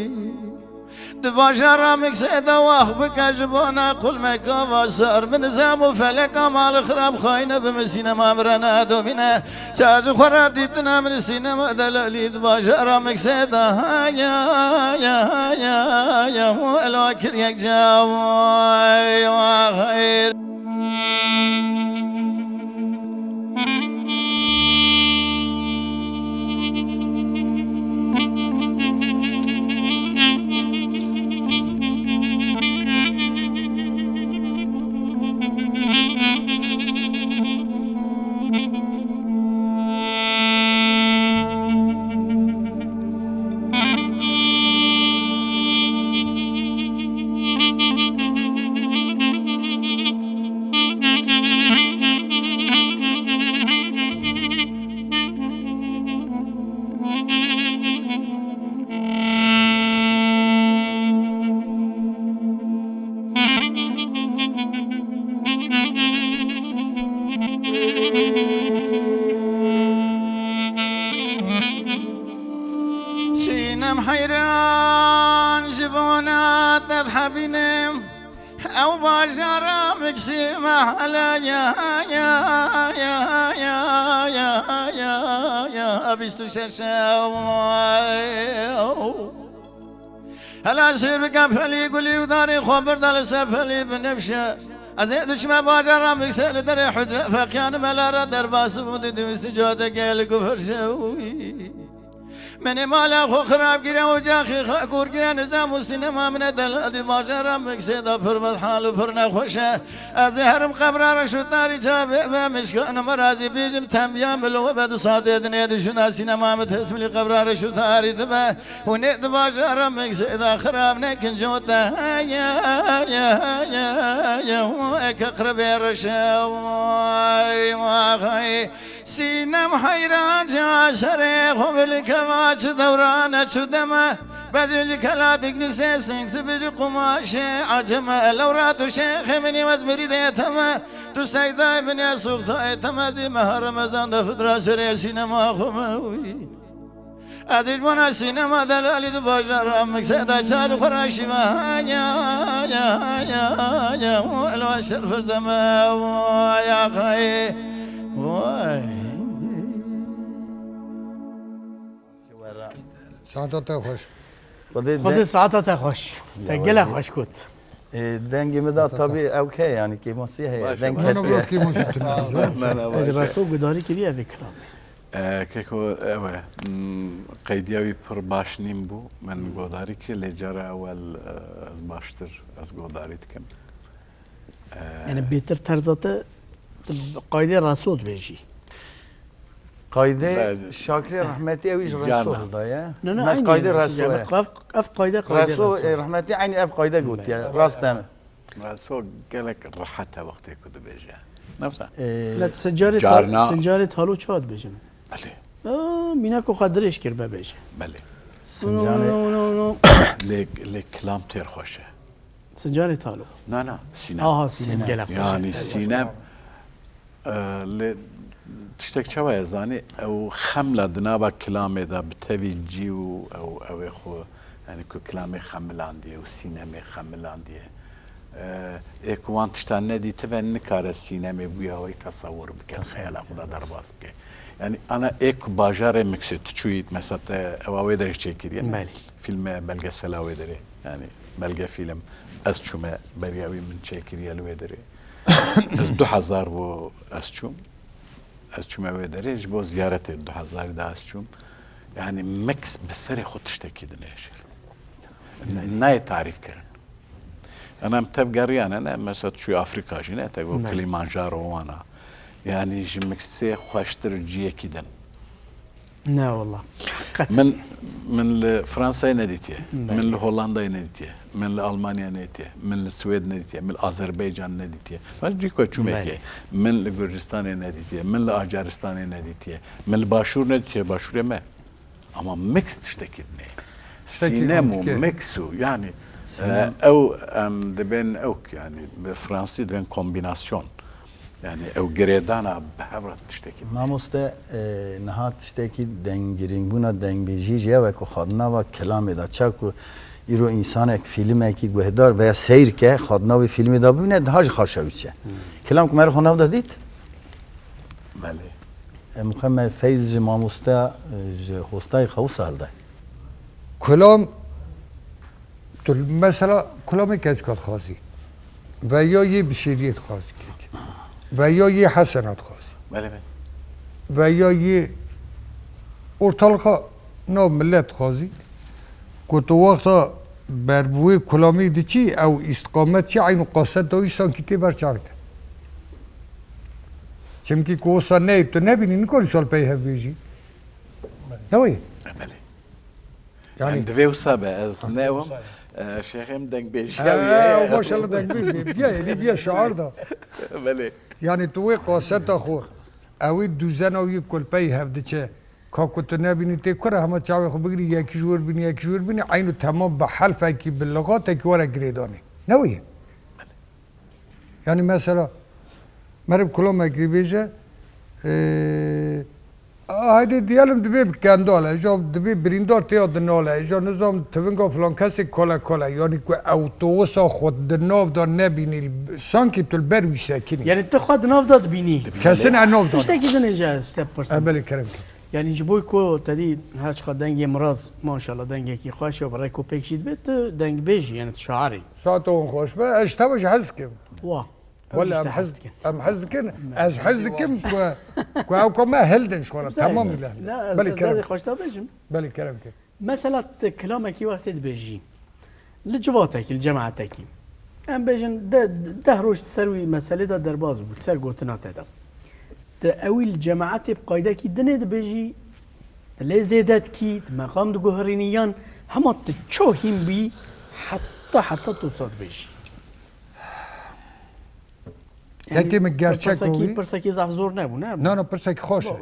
Di bajara Miksê de wax bike ji bona qul me kava sar. Min zam û feleka mal xirab xayne bi min sînema mirana domîne. Çar xwe re dîtina min sînema delalî di bajara Miksê de. Ha, ya, ya, ya, ya, elo kir yek ca, vay, vay, xeyr. Sînem heyran ji bona te dihebînim. Ew bajara Miksê me hela ya, ya, ya, bîst û şeş ew. Hela sêr bike pelî gulî û darê xwe birda li ser pelî binevşe. Ez ê diçime bajara Miksê li derê hucre feqîyanime lara derbasî bû, didî wî sicadeke li ku ferşe wî. Min ê mala xwe xirab kire, ocaxê xwe kûr kire, nizam û sînema min e deladî bajara Miksê de pir bedhal û pir nexweş e. Ez ê herim qebra reş û tarî çavê be mişkanim razî bêjim, tembiya min li we be du saetê dinê dişuna sînema min tesmîlî qebra reş û tarî dibe. Hûn ê di bajara Miksê de xirab nekin cota. Eke qiribê reşe. Sînem heyran ca şerê xwe bilkeva çi dewrane çi deme. Bejî kela diknise sing sibij qumaşê aceme. Lewra tu şêxê min wez mirîdê teme. Tu seydayê min ya suxtayê teme zî meha Remezan de fitra serê sînema xwe me wî. Ez ji bona sînema delalî di bajara Miksê de çar xwe raşî ve. Elwa şer firzeme. Vay axayê. Vay. Saeta te xweş. Xwedê Xwedê de- saeta te xweş. Te Ya gelek wezî. xweş got. Ê, dengê min da tabî ew ke, yanî kêmasî heye. Baş e, Deng baş e. Bana ketiye. biraz kêmasî tune. Ne, ne, Ez baş e. reso gudarî kiriye vê kilamê. E, keko, ew e. Hmm, qeydiya wî pir baş nîm bû. Min godarî kir, lê cara ewel, e, ez baştir, ez godarî dikim. E, Yani bêtir terza te, tu qaydê reso dibêjî. Qaydê Be- Şakirê rehmetî ew jî Cana. Reso hildaye. Ne, ne, Ne, aynı qaydê yani. Reso Yani ye. ev, ev qayde, qayde Reso, Reso. e, rehmetî eynî ev qayde gotiye. Rast e. Reso gelek rehet e wextê ku dibêje. Ne wisa? E, Ne, sincarê Carna. ta-, sincarê talo çawa dibêjin? Belê. Aa, mîna ku xwe dirêj kir bebêje. Belê. Sincanê No, no, no, no. Lê, lê kilam têr xweş e. Sincanê talo. Na, na, sînem. Aha, sînem gelek xweş e. Yani sînem, e, lê tiştek çawa ye zanî, ew xemla di nava kilamê de bi tevî cî û ew, ew ê xwe, yani ku kilamê xemilandiye û sînemê xemilandiye. E, ê ku wan tiştan nedîtibe nikare sînemê bûya wê tesewur bike, xeyala xwe de derbas bike. Yani ana ê ku bajarê Miksê tu çûyî, mesela te ewa wê derê çêkiriye. Belê. Fîlme belgesela wê derê. Yani belge fîlm ez çûme beriya wî min çêkiriye li wê derê. Ez du hezar bû ez çûm. Ez çûme wê derê ji bo ziyaretê du hezarî de ez çûm. Yani Miks bi serê xwe tiştekî din e şêx. Nayê tarîf kirin. Em, em tev geriyane ne, mesela tu çûyî Afrîka jî ne, te got Belê. Kilimanjaro wana. Yani ji Miksê xweştir ciyekî din. Ne wala. Heqîqeten. Min, min li Fransayê nedîtiye. Belê. Min li Hollandayê nedîtiye. Min li Almanya nedîtiye. Min li Swêd nedîtiye. Min li Azerbaycan nedîtiye. Bes cî ku çûmekê. Belê. Min li Gurcistanê nedîtiye. Min li Acaristanê nedîtiye. Min li Başûr nedîtiye. Başûrê me. Ama mix tiştekî dinê. Tiştekî Sînem û antike. Mix û yani, Sînem. E, ew, em dibên ew, yani bi fransî dibên kombînasyon. Yani ew girêdana bi hev re tiştekî. Mamoste, e, niha tiştekî denggirîngbûna dengbêjî jî ew e ku xwe di nava kilamê de, çaku îro însanek fîlmekî guhdar veya seyr ke, xwe di navê fîlmê de bibîne, daha jî xaşa wî çe. Hmm. Kilam ku me re xwe nav de dît? Belê. E, Muhammed Feyz ji mamoste, e, ji hostayê xwe wisa hilde. Kilam Tu mesela kulamê keçika dixwazî. Veya yê bişêriyê dixwazî kek. Veya yê Hesena dixwazî. Belê, belê. Veya yê ortalığa nav millet dixwazî. Ku tu wexta ber bi wê kulamî diçî, ew îstiqamet çi eyn û qaset dawî sankî tê ber çavê te. Çimkî ku wisa neyê tu nebînî, nikarî sal pey hev bêjî. Ne wê? Belê. Yani Em divê wisa be, ez newim. E, şêxê min dengbêjiya wî Ee, heye. O maşallah dengbêj bê. Biya, êdî biya şiar da. Belê. Yani tu wê kaseta xwe, ewî duzena wî kulpeyî hev diçe. Ka ku tu nebînî tê kure hema çavê xwe bigirî, yekî ji wir bînî, yekî ji wir bînî, eyno temam bi helfekî, bi lixatekî were girêdanê. Ne wî ye? Yani mesela, meriv kulamekî bêje, e, haydi diyelim dibê bi kendal e, ja dibê birîndar têya dinal e, ja nizam tivinga filan kesê kole kole, yani ku ew tu wisa xwe di nav de nebînî, sankî tu li ber wî sekinî. Yani tu xwe di nav de dibînî. Kesin e nav de. Tiştekî din ê ji ez te bipirsim. E, belê, kerem ke. Yanî ji bo ku te dî her çiqa dengê miraz, maşallah dengekî xweş e, bi rêk û pêk jî dibe, tu dengbêj î, yanî tu şair î. Saeta wan xweş be, ez ji te ve jî hez dikim. Wa. Wele em hez dikin. Em hez dikin. Ez hez dikim ku ku ew ka me hildin ji xwe re. Temam bile. Belê kerem. Xweş te bêjim. Belê kerem kir. Mesela tu kilamekî wextê dibêjî, li civatekî, li cemaetekî, em bêjin de, deh roj ser wî meselê de derbaz bû, ser gotina te de. Tu ewî li cemaetê bi qaydekî dinê dibêjî, tu lê zêde dikî, tu meqam diguherînî yan hema tu çaw hîn bî, heta, heta tu wisa dibêjî? Kekê min gerçek bû. Pirsekî, pirsekî zaf zor nebû, ne? Na, na, pirsekî xweş e.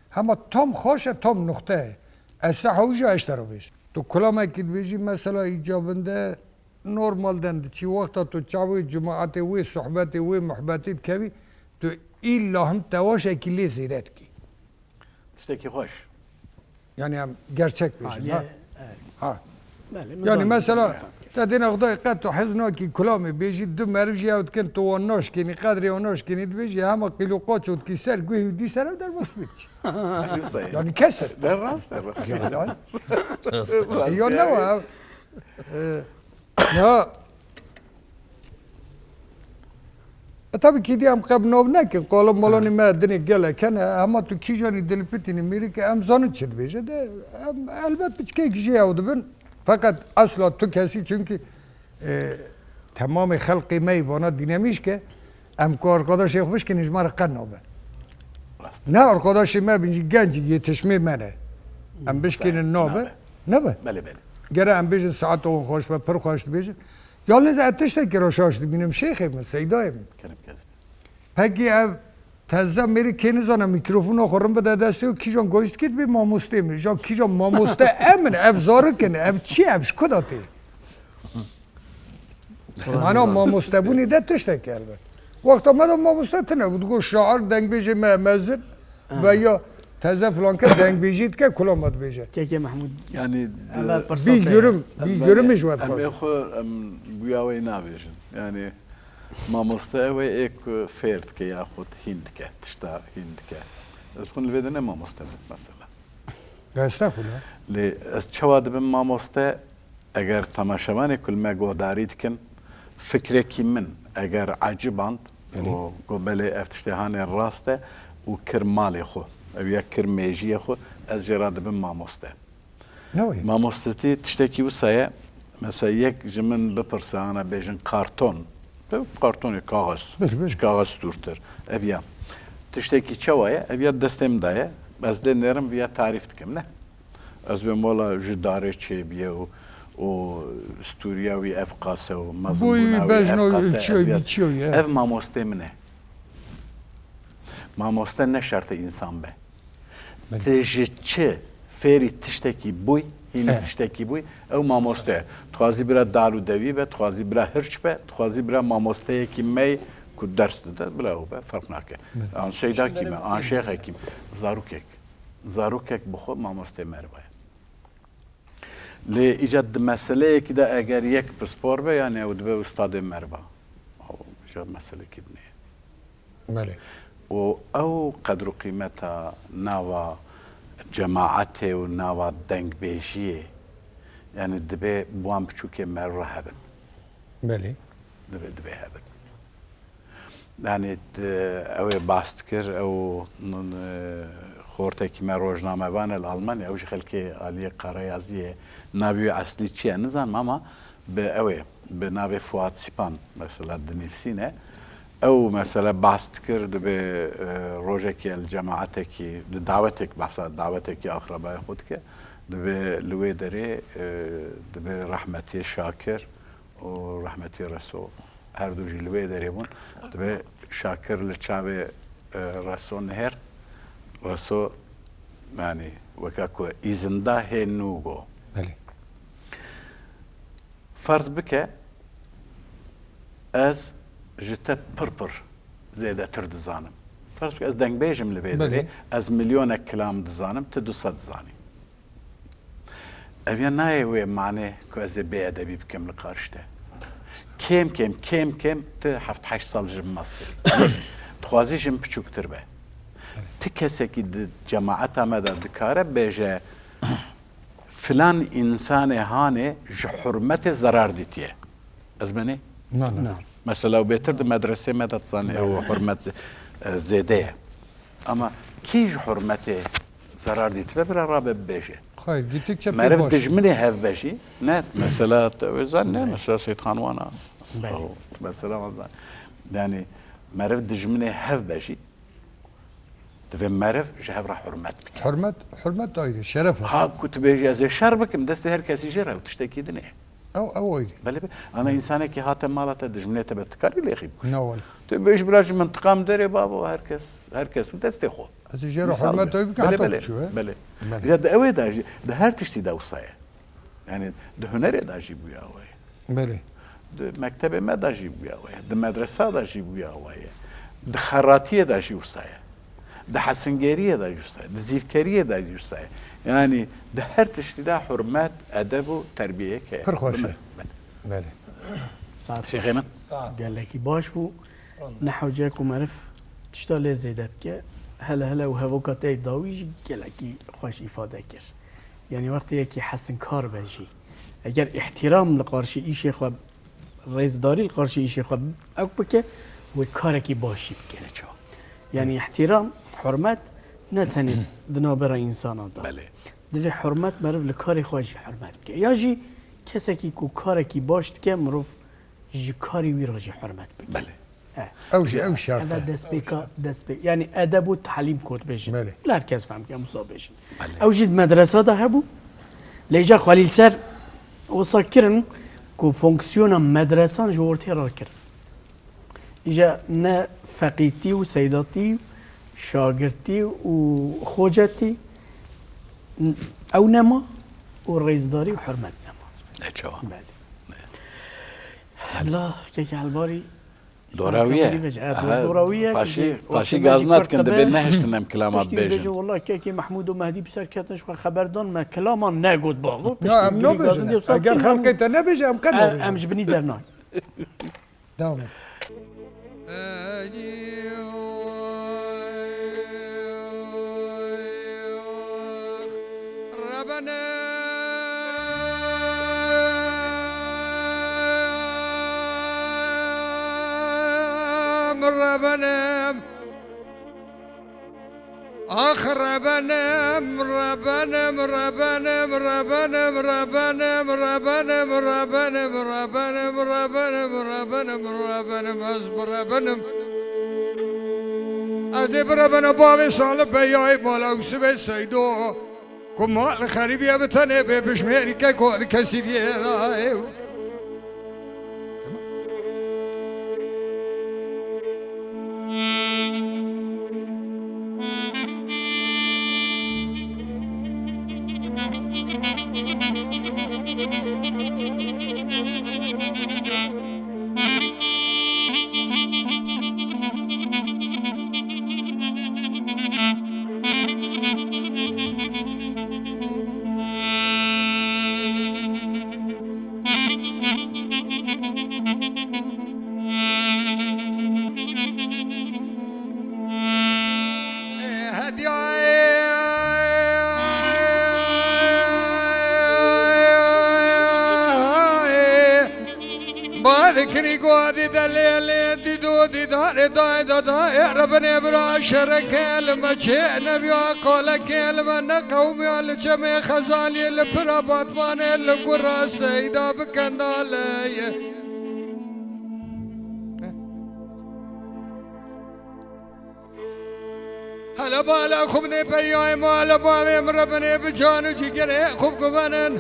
Hema tam xweş e, tam nuxte ye. Ez te hewî jî ez ji te re bêjim. Tu kulamekî dibêjî, mesela îcabinde normal den diçî, wexta tu çavê cemaetê wê sohbetê wê muhbetê dikevî, tu îlla him tewaşekî lê zêde dikî. Tiştekî xweş. Yani em gerçek bêjin, ha? Ha. Yani mesela te dêne Xwedayê qet tu hez nakî kulamê bêjî, du meriv jî ew dikin, tu wan naşkênî, qedrê wan naşkênî, dibêjî hema qîl û qaç û dikî ser guhê wî dî ser ew derbas bikî. Yani kes ser. Derbas, derbas. Yo ne wa ev. Ya. E, tabii ki diyem qeb nav nekin. Qala malanê me dinê gelek hene. Hema tu kîjanî dilipitînî mîrî ke em zanin çi dibêje de, em elbet piçkek jî ew dibin. Fakat asla tu kesî çünkü e, temamê xelqê me yî vana dînemîş ke, em ku arkadaşê xwe bişkînin ji me re qet nabe. Ne arkadaşê me bin jî genc yetişmê me ne. Em bişkînin nabe. Nebe. Belê belê. Gere em bêjin saeta wan xweş be, pir xweş dibêjin. Yalnız ez tiştekî re şaş dibînim şêxê min, seydayê min. Kerem kes. Pekî ev teze mêrî kê nizane mîkrofona xwe rin bide destê û kîjan goyîstkî dibê mamostê min. Ja kîjan mamoste em in, ev zarik in, ev çi ye, ev ji ku de tê? Mana mamostebûnê de tiştek e elbet. Wexta me de mamoste tune bû, digot şair, dengbêjê me mezin veya teze filan kes dengbêjî dike, kulama dibêje. Kekê Mehmûd. Yanî bî gurim, bî gurimê ji we dixwazim. Em ê xwe em guya wê nabêjin. Yanî mamoste ew e ê ku fêr dike yaxud hîn dike, tişta hîn dike. Ez dixwim li vê de ne mamoste bim mesela. Estexfirullah. Lê ez çawa dibim mamoste? Eger temaşevanê ku li me guhdarî dikin, fikrekî min eger eciband û got belê ev tiştê hanê rast e û kir malê xwe, ew ya kir mêjiyê xwe, ez jê re dibim mamoste. Mamostetî tiştekî wisa ye, mesela yek ji min bipirse, ana bêjin karton, kartonê kaxez, ji kaxez stûrtir, ev ya tiştekî çawa ye, ev ya destê min de ye, ez lê nêrim viya tarîf dikim, ne? Ez bêm wela ji darê çêbiye û û stûriya wî ev qas e û mezinbûna wî ev qas e, ez ya, ev mamostê min e. Mamoste ne şert e însan be. Ti ji çi fêrî tiştekî bûy, hînî tiştekî bûy, ew mamoste ye. Dixwazî bira dar û dewî be, dixwazî bira hirç be, dixwazî bira mamosteyekî me ye ku ders dide, bila ew be, ferq nake. An seydakî me, an şêxekî me, zarokek. Zarokek bi xwe mamostê meriva ye. Lê îca di meseleyekî de eger yek pispor be, yanî ew dibe ustadê meriva. Ew îca meselekî din e. Belê. Û ew qedr û qîmeta nava cemaetê û nava dengbêjiyê, yanî dibe bi wan biçûkê meriva hebin. Belê. Dibe, dibe hebin. Yanî, ew ê bas dikir, ew, e, xortekî me rojnamevan e li Almanya, ew jî xelkê aliyê Qarayazî ye. Navê wî eslî çi ye nizanim, ama bi ew ê, bi navê Fuat Sipan, mesela, dinivîsîne. Ew, mesela, bas dikir, dibe, e, rojekê li cemaetekî, di dawetek, behsa dawetekî axrebayê xwe dike, dibe li wê derê, e, dibe rehmetê Şakir, û rehmetî Reso her du jî li wê derê bûn. Dibe Şakir li çavê, e, Reso nihêrt, Reso, yanî weke ku îzin da hê nû go. Belê. Ferz bike ez ji te pir pir zêdetir dizanim. Ferz bike ez dengbêj im li vê derê, ez milyonek kilam dizanim, tu du sed dizanî. Ev ya nayê wê manê ku ez ê bêedebî bikim li karşî te. Kêm kêm, kêm kêm tu heft heşt sal ji min meztir î. Dixwazî ji min biçûktir be. Ti kesekî di cemaeta me de dikare bêje, filan însanê hanê ji hurmetê zerar dîtiye. Ez benê? Na, na. Na. Mesela, û bêtir di medresê me de dizanê ew hurmet zê-, e, zêde ye. Ama kî ji hurmetê zerar dîtibe, bira rabe bibêje. Xeyr, gittikçe pê Meriv baş. Dijminê hev be jî, ne, mesela, te wê zan, ne, mesela, Seyîd Xan wana. Belê. Ew, mesela, wan zan. Yani, meriv dijminê hev be jî, divê meriv ji hev re hurmet bike. Hurmet, hurmet ayrı, şeref e. Ha, ku tu bêjî, "Ez ê şer bikim", destê her kesî jê re, ew tiştekî din e. Ew, ew ayrı. Belê be. Ana, însanekî hate mala te, dijminê te be, tu karî lêxî bikî. Ne wele. Tu bêjî, "Bila ji mintiqa min derê babo, her kes, her kes û destê xwe." Ez ê jê re Misal hurmet be. Ayrı bikim, Belê, heta belê, tu çû, e? Belê. Belê. Ya di ew ê de jî, di her tiştî de wisa ye. Yani di hunerê de jî bûya we ye. Belê. Di mektebê me de jî bûya we ye. Di medresa de jî bûya we ye. Di xeratiyê de jî wisa ye. Di hesingeriyê de jî wisa ye. Di zîvkeriyê de jî wisa ye. Yani di her tiştî de hurmet, edeb û terbiyeyek heye. Pir xweş e. Belê. Belê. Saet Şêxê xweş. Min. Gelekî baş bû. Nehewce ku meriv tişta lê zêde bike, hele hele û hevoka te yê dawî jî gelekî xweş îfade kir. Yani wextê yekî hesinkar be jî, eger îhtîram li qarşî îşê xwe, rêzdarî li qarşî îşê xwe ew bike, wê karekî baş jî bike. Yani îhtîram, hurmet ne tenê di navbera însana de. Belê. Divê hurmet meriv li karê xwe jî hurmet bike. Ya jî kesekî ku karekî baş dike, mirov ji karê wî re jî hurmet bike. Belê. He. Ew jî, ew şert e. Eve destpêka, destpê-, yani edeb û talîm ku dibêjin. Belê. Li her kes fehm bike, em wisa bêjin. Belê. Ew jî di medresa de hebû. Lê îja Xwelîl Ser wisa kirin ku fonksiyona medresan ji ortê rakirin. Îja ne feqîtî û seydatî, şagirtî û xocetî, n-, ew nema û rêzdarî û hurmet nema. E, çawa? Belê. La, kekê Helbarî, Dorawî ye. Aha, dorawî ye, paşî, çünkü paşî gaz nedikin, dibê nehiştin em kilama bêjin. Piştî bêjin, "Wela kekê Mehmûd û Mehdî bi ser ketin, ji xwe xeber dan me, kilama negot bavo." Ya, em nabêjin. Eger xelkê te nebêje, em qet nabêjin. Em ji binî dernayên. Devam et. Rebenem, Rebenem. Ax, rebenim, rebenim, ez birebinim. Ez ê birebine bavê Salih Beyayê mala Ûsibê Seydo. Ku mal xerîbiye bi tenê bê, bijmêrî keko di kesîriyê de ye. Barikirî guadî de lê lê dîdo dîdarê dayê de dayê rebinê bira şereke li me çê nebiya kolekê li me ne qewmiya li çemê xezaliyê li pira batmanê li gura seyda bi kendaleyê. Hele bala xwe binê peyayê ma, hele bavê min re binê bi can û cîgerê xwe guvenin.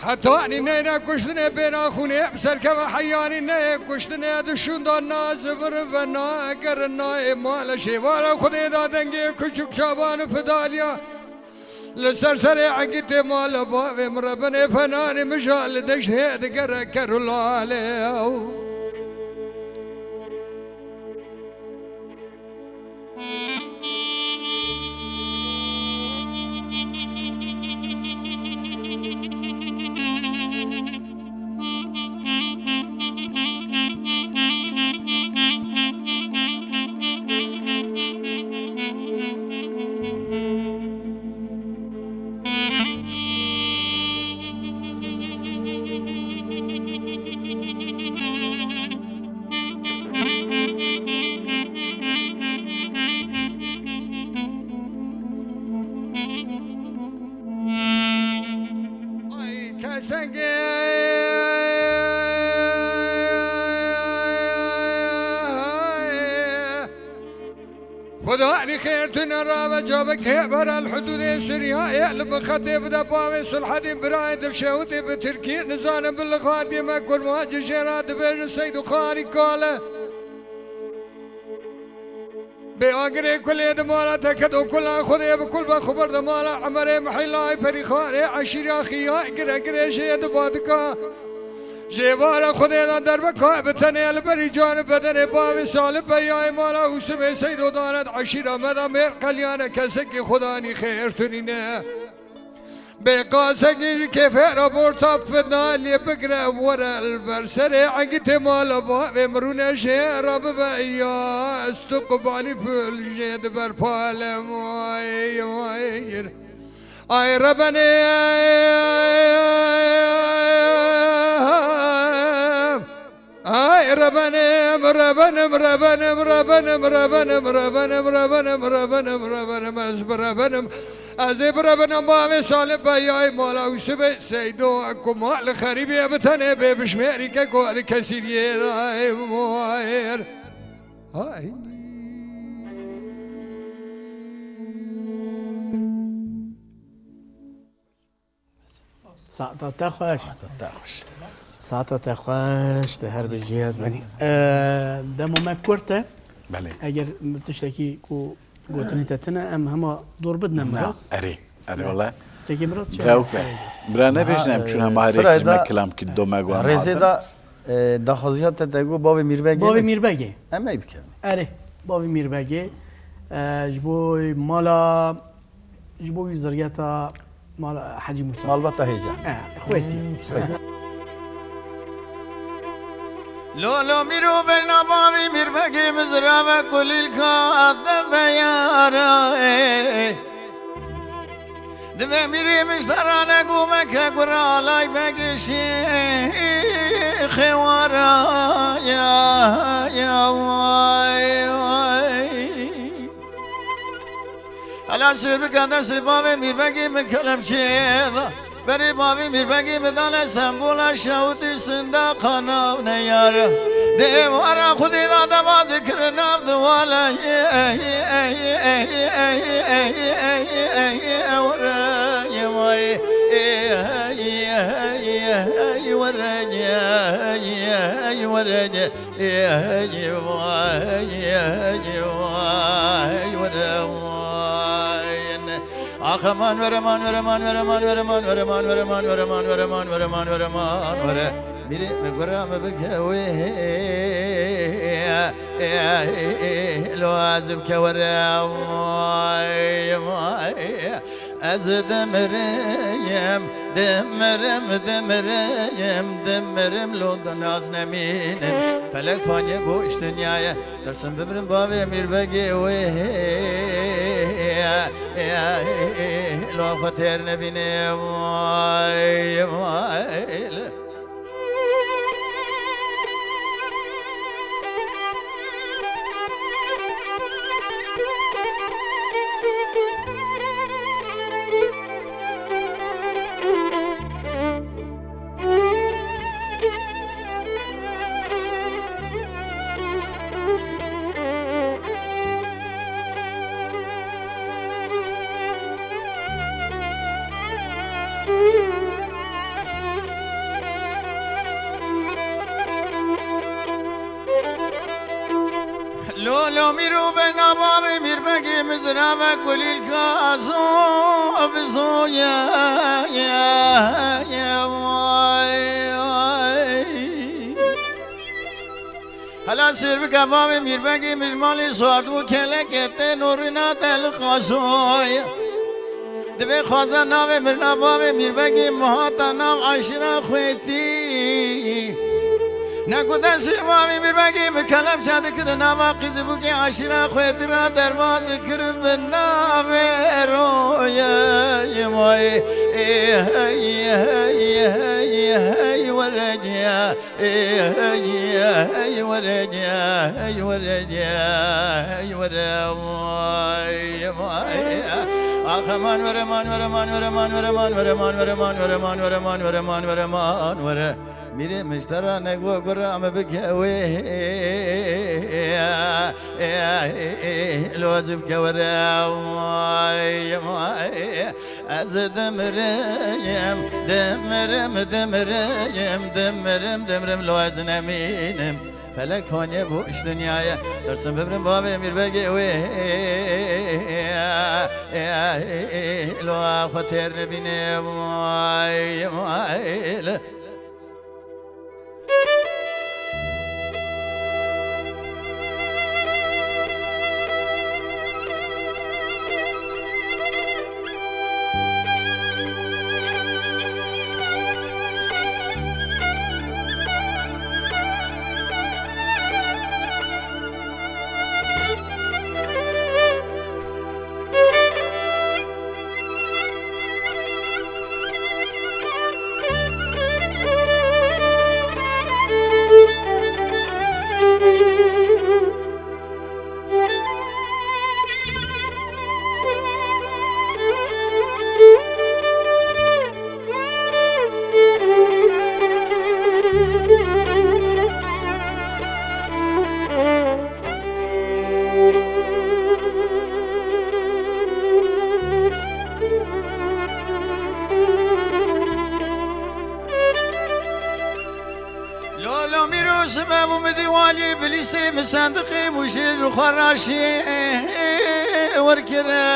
Hetanî neyne kuştinê bêna xûnê bi serkeve heyanî neyê kuştinê di şûnda na zivir ve na eger nayê male şêvara Xwedê da dengê küçük çavan û fidaliya. Li ser serê egîtê mala bavê min re binê fenanê min ja li deştê digere ker û lale. Sengê Xudanî xêr tune rave cabekê beral hudûdê Sûriyayê li min xetê bide bavê Sulhedîn birayê dilşewitê bi tirkî nizanim bi lixatî me kurmancî jê re dibêjin Seyd û Xarî Kale. Bê agirê kulê di mala te ket û kula Xwedê bi kul be xwe bir di mala Emerê Mihîlayê Perîxanê eşîra Xiyay gire girê jê di badika jêvara Xwedê de derbe kay bi tenê li berî canê bedenê bavê Salih Beyayê mala Ûsibê Seydo danet eşîra me de mêr qeliyane kesekî Xudanî xêr tunîne. Bê qasek ji kêfê re borta fidna lê bigire were li ber serê egitê mala bavê mirûne jê re bibe ya istiqbalî fil jê di ber palem ay ay. Ay rebenê Ay rebenim, rebenim, rebenim, rebenim, rebenim, rebenim, rebenim, rebenim, rebenim, ez birebenim. Ez ê birebenim bavê Salih Beyayê mala Ûsibê Seydo ku mal xerîbê bi tenê bê bişmêrî ke ku li kesîriyê dayê muayir. Ay. Saeta te xweş. Saeta te xweş. Saeta te xweş, te her bijî ez benî. Ee, dema me kurt e. Belê. Eger tiştekî ku gotinî te tine, em hema dor bidine Na, miraz. Erê, erê wele. Tekî miraz çi? Dewke. Bira nebêjin em çûna maharê Sirayê kî me da kilam kî do me guan Rêzê da, e, daxwaziya te te got bavê Mîrbegê. Bavê Mîrbegê. Em ey bikin. Erê, bavê Mîrbegê. E, ji bo mala Ji bo wî ziryeta mala Hecî Mûsa. Malbata hêja. E, xwêtî. Xwêt. Lolo mîro beyna bavî mîrbegî mizrave kulîlka de beyara ê. Divê mîrî mişterane gûmeke gura alay begî şîxê wara ya, ya, way, way. Helal sir bike destê bavê Mîrbegî min kelemçê da. Berê bavê Mîrbegî min dane sembola şewitî sinda qanav neyar. Dê wara xwedî da dema dikir nav diwale. Were, were, were. Ey vay, ey vay, were vay. Ax aman were man, were man, were man, were man, were man, were man, were man, were man, were man, were man, were. Biri mi gura mi bike wê. Lo ez bike were vay, vay. Ez dimirim, dimirim, dimirim, dimirim, lo di naz nemînim. Felek faniye goş dinyayê, dersim bimirim bavê Mîrbegê wê. Lo xwe têr nebîne, vay, vay. Lolo mîro beyna bavê Mîrbegî mizrave kulîlka zo bizoye. Hela sêr bike bavê Mîrbegî mijmalî sardbû kelekê tên û rîna te li qasoy. Divê xwaza navê mirna bavê Mîrbegî mihata nav eşîra xwêtî. Ne ku destê bavê Mîrbegî bi kelemçe dikir nava qîzibûkê eşîra xwêtî ra derva dikir bi navê royê may. Ê hey, hey, hey, hey, were giya. Ey, ey, ey, were diye, ey, were diye, ey, were, vay, vay. Axe man were, man were, man were, man were, man were, man were, man were, man were, man were, man were, man were, man were. Mîrê min ji te re nego gura min bike wê. Lo ez bike were, vay, vay. Ez dimirim, dimirim, dimirim, dimirim, dimirim, lo ez nemînim. Felek faniye bû ji dinyayê. Dersim bibrim bavê Mîrbegê wê. Lo xwe têr nebîne. Vay, vay. Lolo mîro ji me bû min dî walî bilîsê min sendiqê bû jê ji xwe raşî werkire.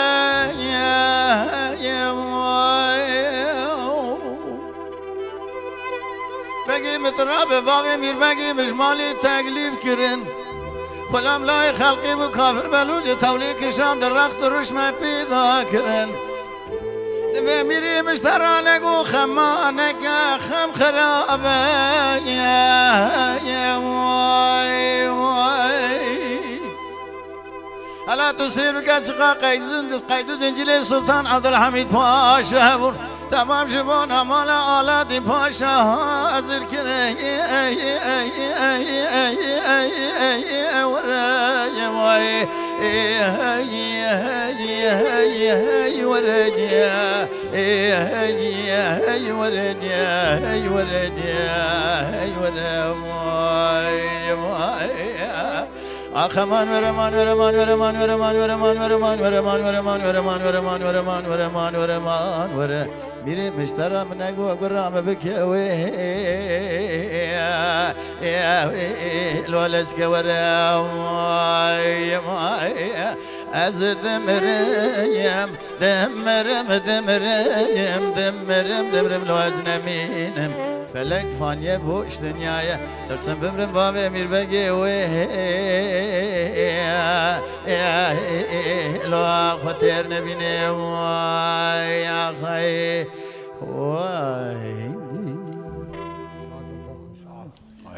Begê min tira bi bavê Mîrbegê min ji malê teklîf kirin. Xulam layê xelqê bû kafir belûcê tewlê kişan di rext û rûş me pêda kirin. Divê mîrê min ji te re nego xemaneke xem xerabe. Vay, vay. Hela tu sêr bike çiqa qeyd û, qeyd û zincîrê Sultan Abdulhamîd Paşa hebûn. Temam ji bona mala Aladîn Paşa hazir kire. Were vay. Were diye. Were diye. Were diye. Were vay, vay. Axe man were, man were, man were, man were, man were, man were, man were, man were, man were, man were, man were, man were, man were, man were, man were. Mîrê min ji te re min nego gura min bike wê. Lo leske were, vay, vay. Ez dimirim, dimirim, dimirim, dimirim, dimirim, lo ez nemînim. Felek faniye bû ji dinyayê. Dersim bimrim bavê Mîrbegê wê. Lo xwe têr nebîne. Vay axay. Vay.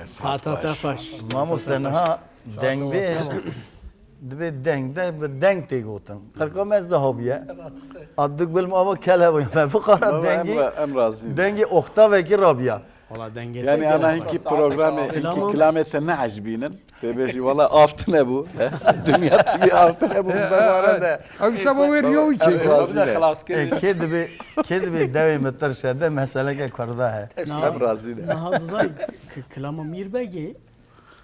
Saeta te xweş. Mamoste, niha dengbêj dibê deng de bi deng tê gotin. Qirka me ziha bûye. Adik bilm ava kel hebûye. Me biqara Baba, em dengê, ra-, em razî ne. Dengê oktavekî rabiya. Wala dengê Yani te ana gelek hinkî xweş. Programê, hinkî Kilamê kilamê te neecibînin. Tê bêjî, wala av tune bû. Dinya T V av tune bû. He, he, he. Ew şeva wê riya wî çêke. Em razî ne. Xelas kirin. E, kê dibê, kê dibê dewê min tirşe de meseleke Kurda he. Em razî ne. Niha dizay k-, kilama Mîrbegê,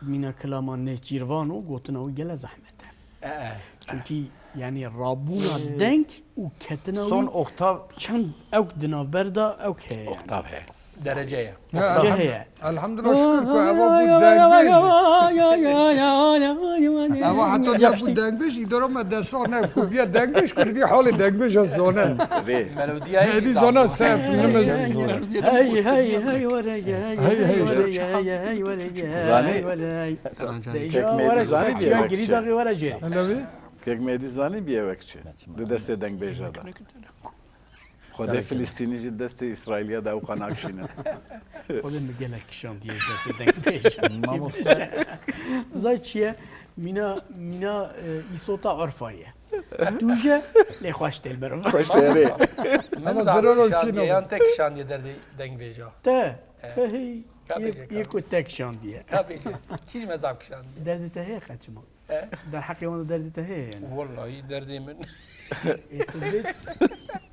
mîna kilama Nêçîrvan û gotina wî gele zehmet e. E, e. Çunkî, yani, rabûna deng û ketina Son wî oktav çend ewk di navber de ewk heye, yani. Oktav heye. Derece ye. Ya, Derece elham-, heye. Elhamdülillah, şükür ku eva bû dengbêj. Eva heta ne bû dengbêj, îdara me destvan ne ku biya dengbêj, ku vî halê dengbêj ez zone. Vê. Melodiya Êdî zona sert, nimez. Hey, hey, hey, were, hey, Hey, hey, hey, were, hey, hey, were, Zanî? Hey, were, hey. Kek Mehdi zanî bî ewek çi? Hele vê? Kek Mehdi zanî bî ewek çi? Di destê dengbêja de. Xwedê Filistînî jî destê Îsraîliya de ewqa nakişînin. Xwedê min gelek kişandiye ji destê dengbêja. Mamoste. Zay çi ye? Mîna, mîna, e, îsota urfa ye. Dûje, lê xweş tê li ber. Xweş tê, erê. Min Ama zaf ziraro kişandiye, çîno. Yan te kişandiye derdê dengbêja? Te. E. Hey, Ka yê, bêje, yê ka. Ku te kişandiye. Ka bêje. Çî ji me zaf kişandiye. Derdê te heye qeçima? E? Derheqê wan de derdê te heye yani. Wallahî derdê min. Ê, tu dibê,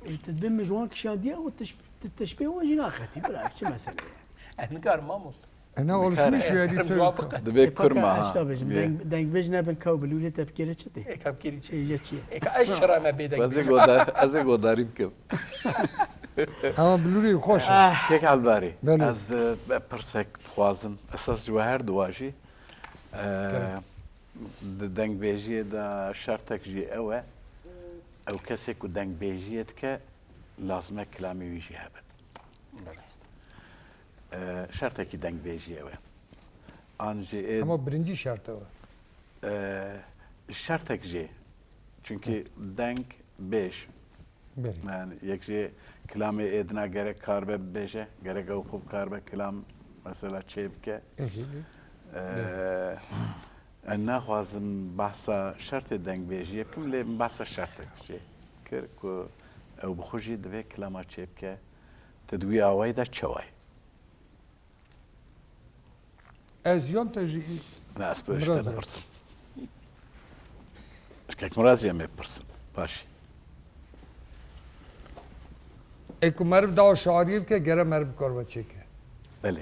ê, tu dibê min ji wan kişandiye û tiş-, ti tişpê wan jî naxetî. Bira, ev çi mesele ye? Ez nikarim mamoste. Ena Nikarim, alışmış ez bir karim yerde cevap tö- bıkın. Dibê Ê, kurma paka, ha. Eşta bêjim, Ye. deng-, dengbêj nebin ka û bilûrê te bikêre çi tê? Ê, ka bikêrî çi? Ê, je çi ye? Ê, ka ez şira me bê Ez ê dengbêj. goda-, ez ê godarî bikim. Ama bilûrê xweş e. Ah. Kek Elbarî, Belê. ez, e, pirsek dixwazim. Esas ji we her duwa jî, e, Tabii. di dengbêjiyê de şertek jî ew e. Ew kesê ku dengbêjiyê dike, lazim e kilamê wî jî hebe. Belê. E, şertekî dengbêjiyê ew e. An jî ê Ama birinci şert ew e. E, şertek jî. Çünkü Hı. deng bêj. Belê. Yani yek jî kilamê êdina gerek karibe bibêje, gerek ew xwe bikaribe kilam mesela çê bike. Hı hı. E, Belê. ez naxwazim behsa şertê dengbêjiyê bikim, lê min behsa şertek jî kir ku ew bi xwe jî divê kilama çê bike. Te di wî awayî de çawa ye? Ez yan te jî Ne, ez bi Miraz işte re. dipirsim. Ji kek Miraz jî em ê bipirsin. Baş. Ê ku meriv dawa şairiyê bike, gere meriv bikaribe çêke. Belê.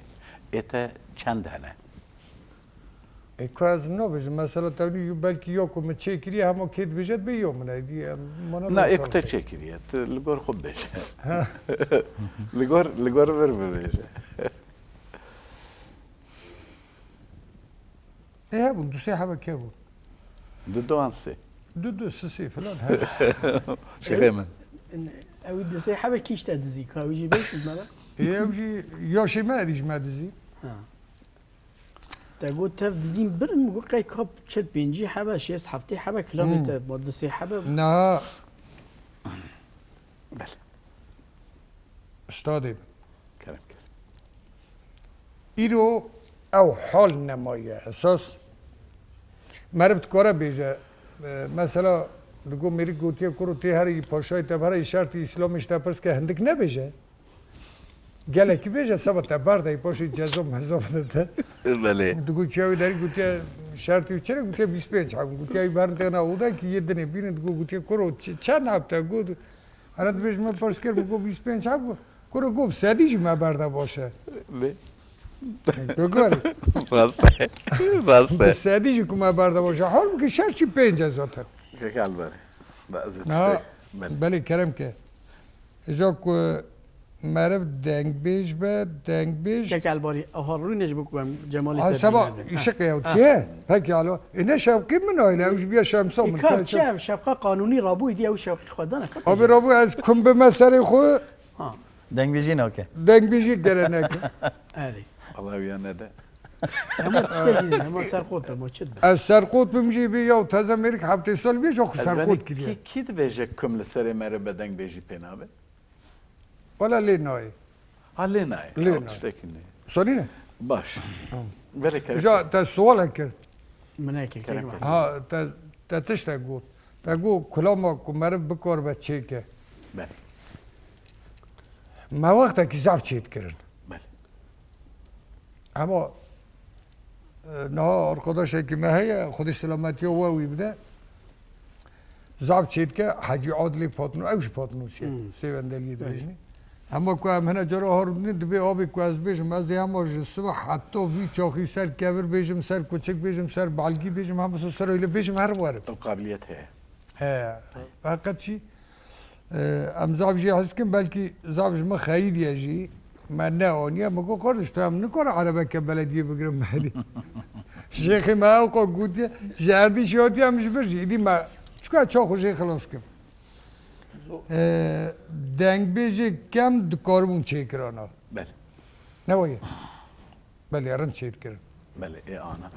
Ê te çend hene? Ê ku ez nabêjim, mesela te nî belkî ya ku min çêkiriye, hema kê dibêje dibê ya min e. Dî, em, mana Na, ê ku te bikaribe. çêkiriye, tu li gor xwe bibêje. Li gor, li gor vir bibêje. Ê, hebûn, du sê hebek hebûn. Du, du an sê. Du, du, sisê filan, he. Şêxê min. Ew du sê hebek kî ji te dizî, ka wî jî bêjî me re? Ê, ew jî yaşê me erî ji me dizî. Ha. Te got tev dizîn birin, min got qey ka çil pêncî hebe, şêst heftê hebe kilamê Hmm. te, ma du sê hebe. Na. Belê. Ustadê. Kerem kes. Îro ew hal nemaye. Esas meriv dikare bêje, e, mesela li go mêrik gotiye, kuro tê herî paşayê te bihera şertî Îslamê ji te pirs ke hindik nebêje. Gelekî bêje seba te berdayî paşê ceza meza bide te. Belê. Digotiya wî derî gotiye şertî wî çi ne? Gotiye bîst pênc heb. Gotiya wî berin têna oda ki yê dinê bînin digo gotiye kuro çi-, çend heb te got. Hera dibêj me pirs kir, min got bîst pênc heb, kuro got sedî jî me berda baş e. Lê. Gogol. Rast e. Rast e. Sedî jî ku me berda baş e. Halbuki şer çi pênc e zaten. Kek Elber. Ba ez Ha, tiştek. Belê. Belê kerem ke. Îja ku meriv dengbêj be, dengbêj Kek Elbarî, aha rûne ji bo ku em Cemalê Ha, te seba bîne be. Ha. Îşiq ye Ha. Tiye. Pekala. E ne şewqî min ayle, ew ji biya şemsa E, min. Ka çi ev şewqa qanûnî rabû, îdî ew şewqî xwe dane. Abi rabû ez kum bime serê xwe. Ha. Dengbêjî nake. Dengbêjî gere neke. Erê. Allah wîya nede. Hema tiştek jî ne, hema serqot be, ma çi dibe? Ez serqot bim jî bî, ya teze mêrik heftê sal bî, ji xwe Ez serqot benî kiriye. Kî, kî dibêje kum li serê meriv be dengbêjî pê nabe? Wala lê nayê. Ha, lê nayê. Lê Ya, nayê. Tiştekî nê. Sonî ne? Baş. Tamam. Belê kerem. Ja te sual kir. Min eke Kerem kir. Ha, te, te tiştek got. Te got kulama ku meriv bikar be çêke. Belê. Me wextekî zaf çêt kirin. Belê. Ama, e, niha arkadaşekî me heye, Xwedê selametiya we wî bide. Zaf çêtke Hecî Adilê Patno, ew jî Patno çi ye, Hmm. Sêwendeliyê Evet. dibêjin. Hema ku em hine cara harûdinê dibê abê ku ez bêjim, ez ê hema ji siba heta vî çaxî ser kevir bêjim, ser kuçik bêjim, ser balgî bêjim, hema ser, ser öyle bêjim her werim. Ew qabiliyet heye. He, heqet jî. Ee, em zaf jê hez dikin, belkî zaf ji min xeyîdiye jî. Me neaniye, min got, "Kardeş, tu em nikare erebeke belediyê bigirin me herî." Şêxê me ew qo gotiye, ji erdîşê hatiye em ji vir jî. Îdî me çika çax û jê xilas kim. Ee, dengbêjê kem dikaribûn çêkirana. Belê. Ne wayê? Belê, rind çêdikirin. Belê, ê ana.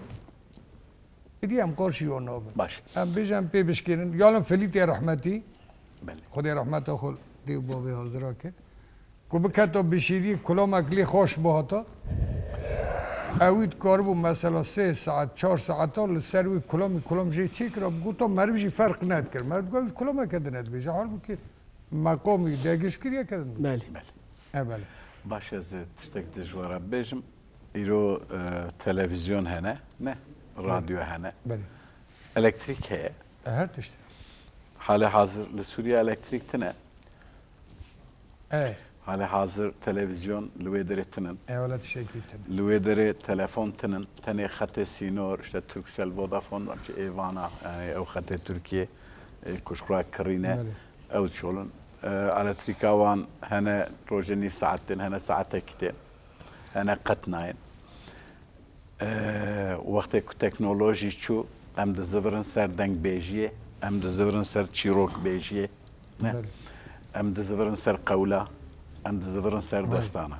Êdî em qarşî wan nabin. Baş. Em bêjin em pê bişkênin. Yalin Felîtê rehmetî. Belê. Xwedê rehmeta xwe dê û bavê hazira ke. Ku biketa bişîrî kulamek lê xweş bihata. Ewî dikaribû mesela sê saet, çar saeta li ser wî kulamî kulam jê çêkira, bigota meriv jî ferq nedikir. Meriv digot, "Wî kulameke din e dibêje." Halbûkî meqamî degişt kiriye ke din. Belê. Belê. E, belê. Baş, ez ê tiştek di ji we re bibêjim. Îro, e, televîzyon hene, ne? Radyo hene. Belê. Elektrîk heye. E, her tişt. Halê hazir li Sûriye elektrîk tine. E. Halê hazir televîzyon li wê derê tinin. E, wele tiştekî tune. Li wê derê telefon tinin. Tenê xetê sînor, işte Turkcell, Vodafone, çi ê vana, yani ew xetê Tirkiye, e, ku ji xwe kirîne, Belê. Ew çolin. E, elektrîka wan hene rojê nîv saet tên, hene saetekî tên, hene qet nayên. Eee, wextê ku teknolojî çû, em dizivirin ser dengbêjiyê, em dizivirin ser çîrokbêjiyê, ne? Belê. Em dizivirin ser qewla, em dizivirin ser Belê. Destana.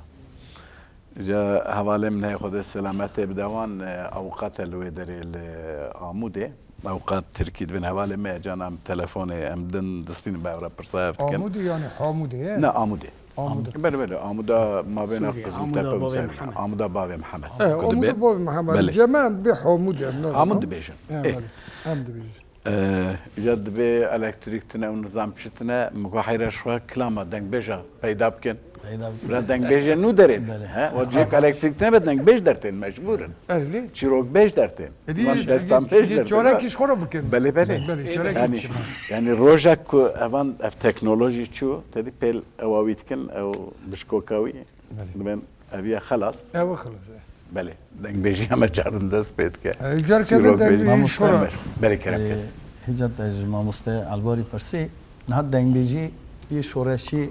Ca hevalê min heye, Xwedê selametê bide wan, e, awqat e li wê derê li Amûdê. Awqat tirkî dibin hevalê me, can em telefonê, em din distînin bi hev re pirsa hev dikin. Amûdê yani Hamûdê ye? Ne, Amûdê. Amûd. Belê, belê. Amuda mabêna Sûriye, Qiziltepe Amuda û Bavê Zerrî. Mihemed. Amuda Bavê Mihemed. Eh, Ku Amuda dibê? Bavê Mihemed. Belê. Cem em bê Hamûd em, ne Hamûd dibêjin. Eh, Eh. belê. Em dibêjin. Eh, îca dibê elektrîk tune û nizam çi tune, min ku heyra şuha kilama dengbêja peyda bikin. Peyda bikin. Bira dengbêjê nû derê. Belê. He? O cêk elektrîk tune be dengbêj dertên mecbûr in. Erlî. Çîrokbêj dertên. Êdî Lan yê, destan yê, pêş yê dertên. Çorekî ji xwe re bikin. Belê, belê. Belê, çorekî Yani, çima? Yani rojek ku evan ev teknolojî çû, tedî pêl ewa wî dikin, ew bişkoka wî Belê. Dibên ev ye xelas. Ew xelas, e. Belê. Dengbêjî heme carin dest pê dike. E, car keve Çîrok dengbêjî bêjî. Mamoste. Xelas. Belê kerem E, kes. Hicret ez ji mamoste Elbarî pirsî. Niha dengbêjî yê şoreşî,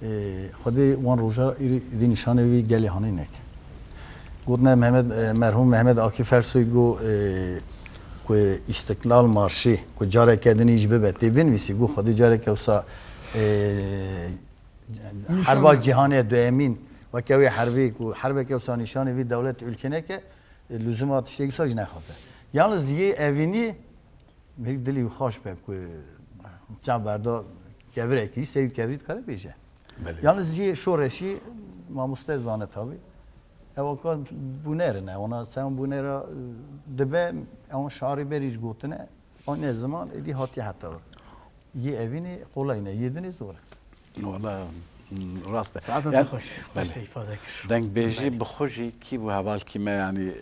e, Xwedê wan roja îrî dî nîşanê wî gelê hanê neke. Gotine Mehmet, e, merhûm Mehmet Akif Ersoy got, e, ku Îstiklal Marşî, ku careke din î jî bibe, tê binivîsî, got Xwedê careke wisa, e, Nîşan Herba Cîhanê duyemîn, weke wê herbê ku herbeke wisa nîşanê vî dewlet û ülke neke, e, luzuma tiştekî wisa jî nexwaze. Yalnız yê evînî, hêk dilî wî xweş be ku çav berda kevirekî, sey kevirî dikare bêje. Belê. Yalnız yê şoreşî mamoste zane tabî. Ew ka bûnerin e, ona sen bûnera, e, dibe, ew şarî berî jî gotine, Anê ziman êdî hatiye heta wir. Yê evînê qolay ne, yê dinê zor e. Wala, mm, rast e. Saeta te Yani, xweş. Xweş belê. Te îfade kir. Dengbêjî Belê. Bi xwe jî kî bû hevalkî me, yani,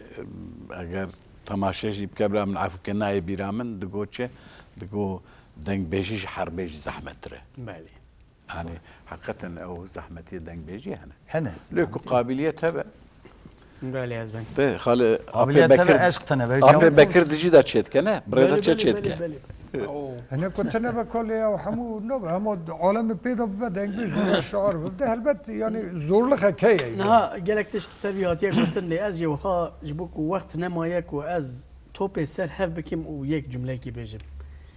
eger temaşe jî bike, bira min efû ke nayê bîra min, digo çi? Digo dengbêjî ji herbê jî zehmettir e. Belê. Yani, heqeten ew zehmetiyê dengbêjî hene. Hene. Lê ku qabiliyet hebe. Belê ez ben. Te xalê Apê Qabiliyet hebe Bekir, eşq tene be. Apê Bekir dijî de çêdike ne? Birê de Belê, çê belê, çêdike. Belê, belê. Hene ku tene be kalê ew hemû nabe, hema alemê pê de bibe dengbêj, bibe şair bibe. Helbet yani zorluk heke ye. Niha gelek tişt ser vî hatiye gotin lê ez jê wiha ji bo ku wext nemaye ku ez topê ser hev bikim û yek cumleyekî bêjim.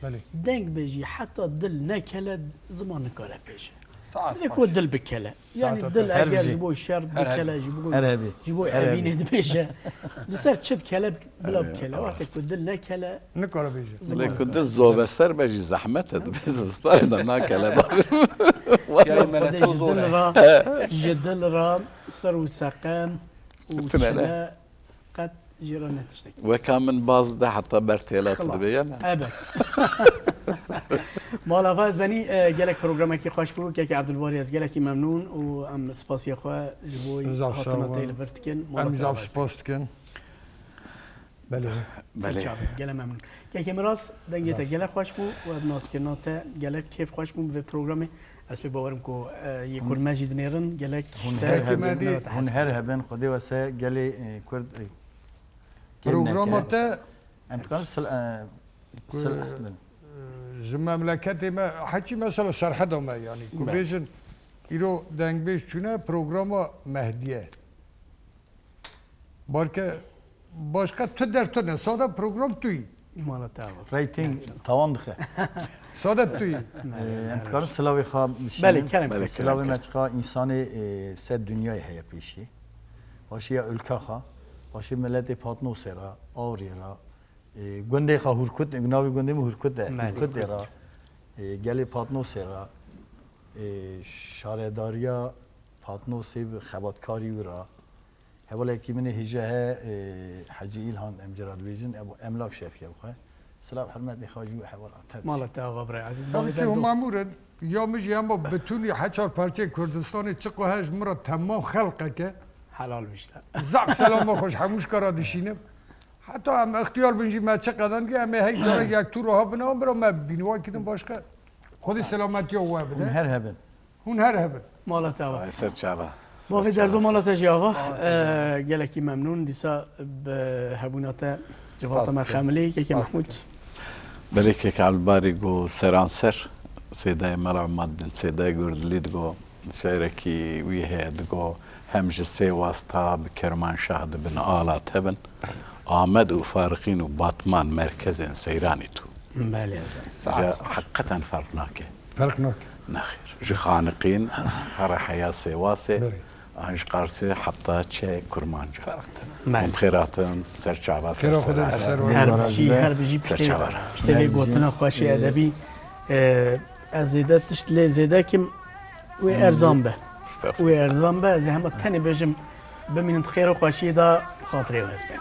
Belê. Dengbêjî heta dil nekele ziman nikare pêşe. Saet Dilê xweş. Ku dil bikele. Yani Saet dil xweş. Her eger bijî. Ji bo şer Her bikele, hebî. Ji bo, Her hebî. Ji bo Her evînê hebî. Dibêje. Li ser çi dikele, bila Evet, bikele. Wextê evet. Ku dil nekele, Nikare bêje. Lê ku dil zoveser be jî zehmet e, dibê zivistanê de nakele bavê. Şiyayê Xwedê meleto ji zor dil e. Ra, ji dil ra, sir û seqem û Tune ne. Çile qet jê re ne tiştekî. Weka min baz de heta ber têla tu Xilas. Dibê ya ne? Ebed. Mala xwe ez benî, e, gelek programekî xweş bû. Kekê Ebdulbarî ez gelekî memnûn û em spasiya xwe ji bo Zaf sağ hatina ol. Te li vir dikin. Mala Em te zaf rast. Spas dikin. Belê. Belê. Çabe, gelek memnûn. Kekê Miras, dengê te Zaf. Gelek xweş bû û ev naskirina te gelek kêf xweş bû bi vê programê. Ez pê bawerim ku, e, yê Hûn kurd me jî dinêrin, gelek Hûn ji te her hebin, hûn her hebin, Xwedê we se gelê, e, Kurd, e, kêm Programa neke. Te Em dikarin sil-, e, ku, sil-, e, bin. Ji memleketê me, heçî mesela Serheda me, yani, ku Be. Bêjin, îro dengbêj çûne programa Mehdiye. Balke başka tu der tu ne, sade program tu yî. Mala te ava. Rating tawan dixe. Sade tu yî. Ee, em dikarin silavê xwe bişînin. Belê, kerem Belê, ke. Kerem Silavê ke. Me çiqa însanê, e, ser dinyayê heye pêşî. Paşê ya ülka xwe, paşê miletê Patnosê re, Awriyê re, e, gundê xwe Hurkut, navê gundê min Hurkut e. Belê. Hurkutê re, e, gelê Patnosê re, e, şaredariya Patnosê bi xebatkarî wî re, Hevalekî min ê hêja he, e, Hecî Îlhan em jê re dibêjin, ev emlak şefî ye xwe. Silav hurmetê xwe ji wî hevala te diçe. Mala te ava birayê ezîz. Tabii ki hûn memûr in. Ya min jî hema bütûnî heçar parçeyê Kurdistanê çiqo he ji min re temam xelqeke. Helal be işte. Zaf selama xwe ji hemû ji kara dişînim. Heta em ixtiyar bin jî me çi qeden ki em ê hey cara yek tûr wiha binawan bira me bîn wa kidin başka. Xwedî selametiya we bide. Hûn her hebin. Hûn her hebin. Mala te ava. Ay ser çava. Bavê Ser derdo çava. Mala te jî ava. Ee, gelekî memnûn. Dîsa bi hebûna te civata me Xemilî, kekê Mehmûd. Belê kek Elbarî go seranser, Sêdayê Mela Madin, Sêdayê Gurdilî digo, şairekî wî heye digo, hem ji Sêwas ta bi Kermanşah dibin, ala te bin. Amed û Fariqîn û Batman merkezên seyranî tu. Belê. Saet Ji xweş. Heqîqeten ferq nake. Ferq nake. Nexêr. Ji Xaniqîn, here heya Sêwasê, Belê. An ji Qarsê heta çe Kurmanca. Ferq tune. Belê. Hûn bi xêr hatin, ser çava, ser Xêra Xwedê sera. Ser Her bijî, her bijî Ser piştê, çava re. piştê vê gotina xweşê edebî. Ee, ez zêde tişt lê zêde kim wê erzan be. Estağfurullah. Wê erzan be, ez ê hema tenê bêjim, bimînin di xêr û xweşiyê de, xatirê we hespê.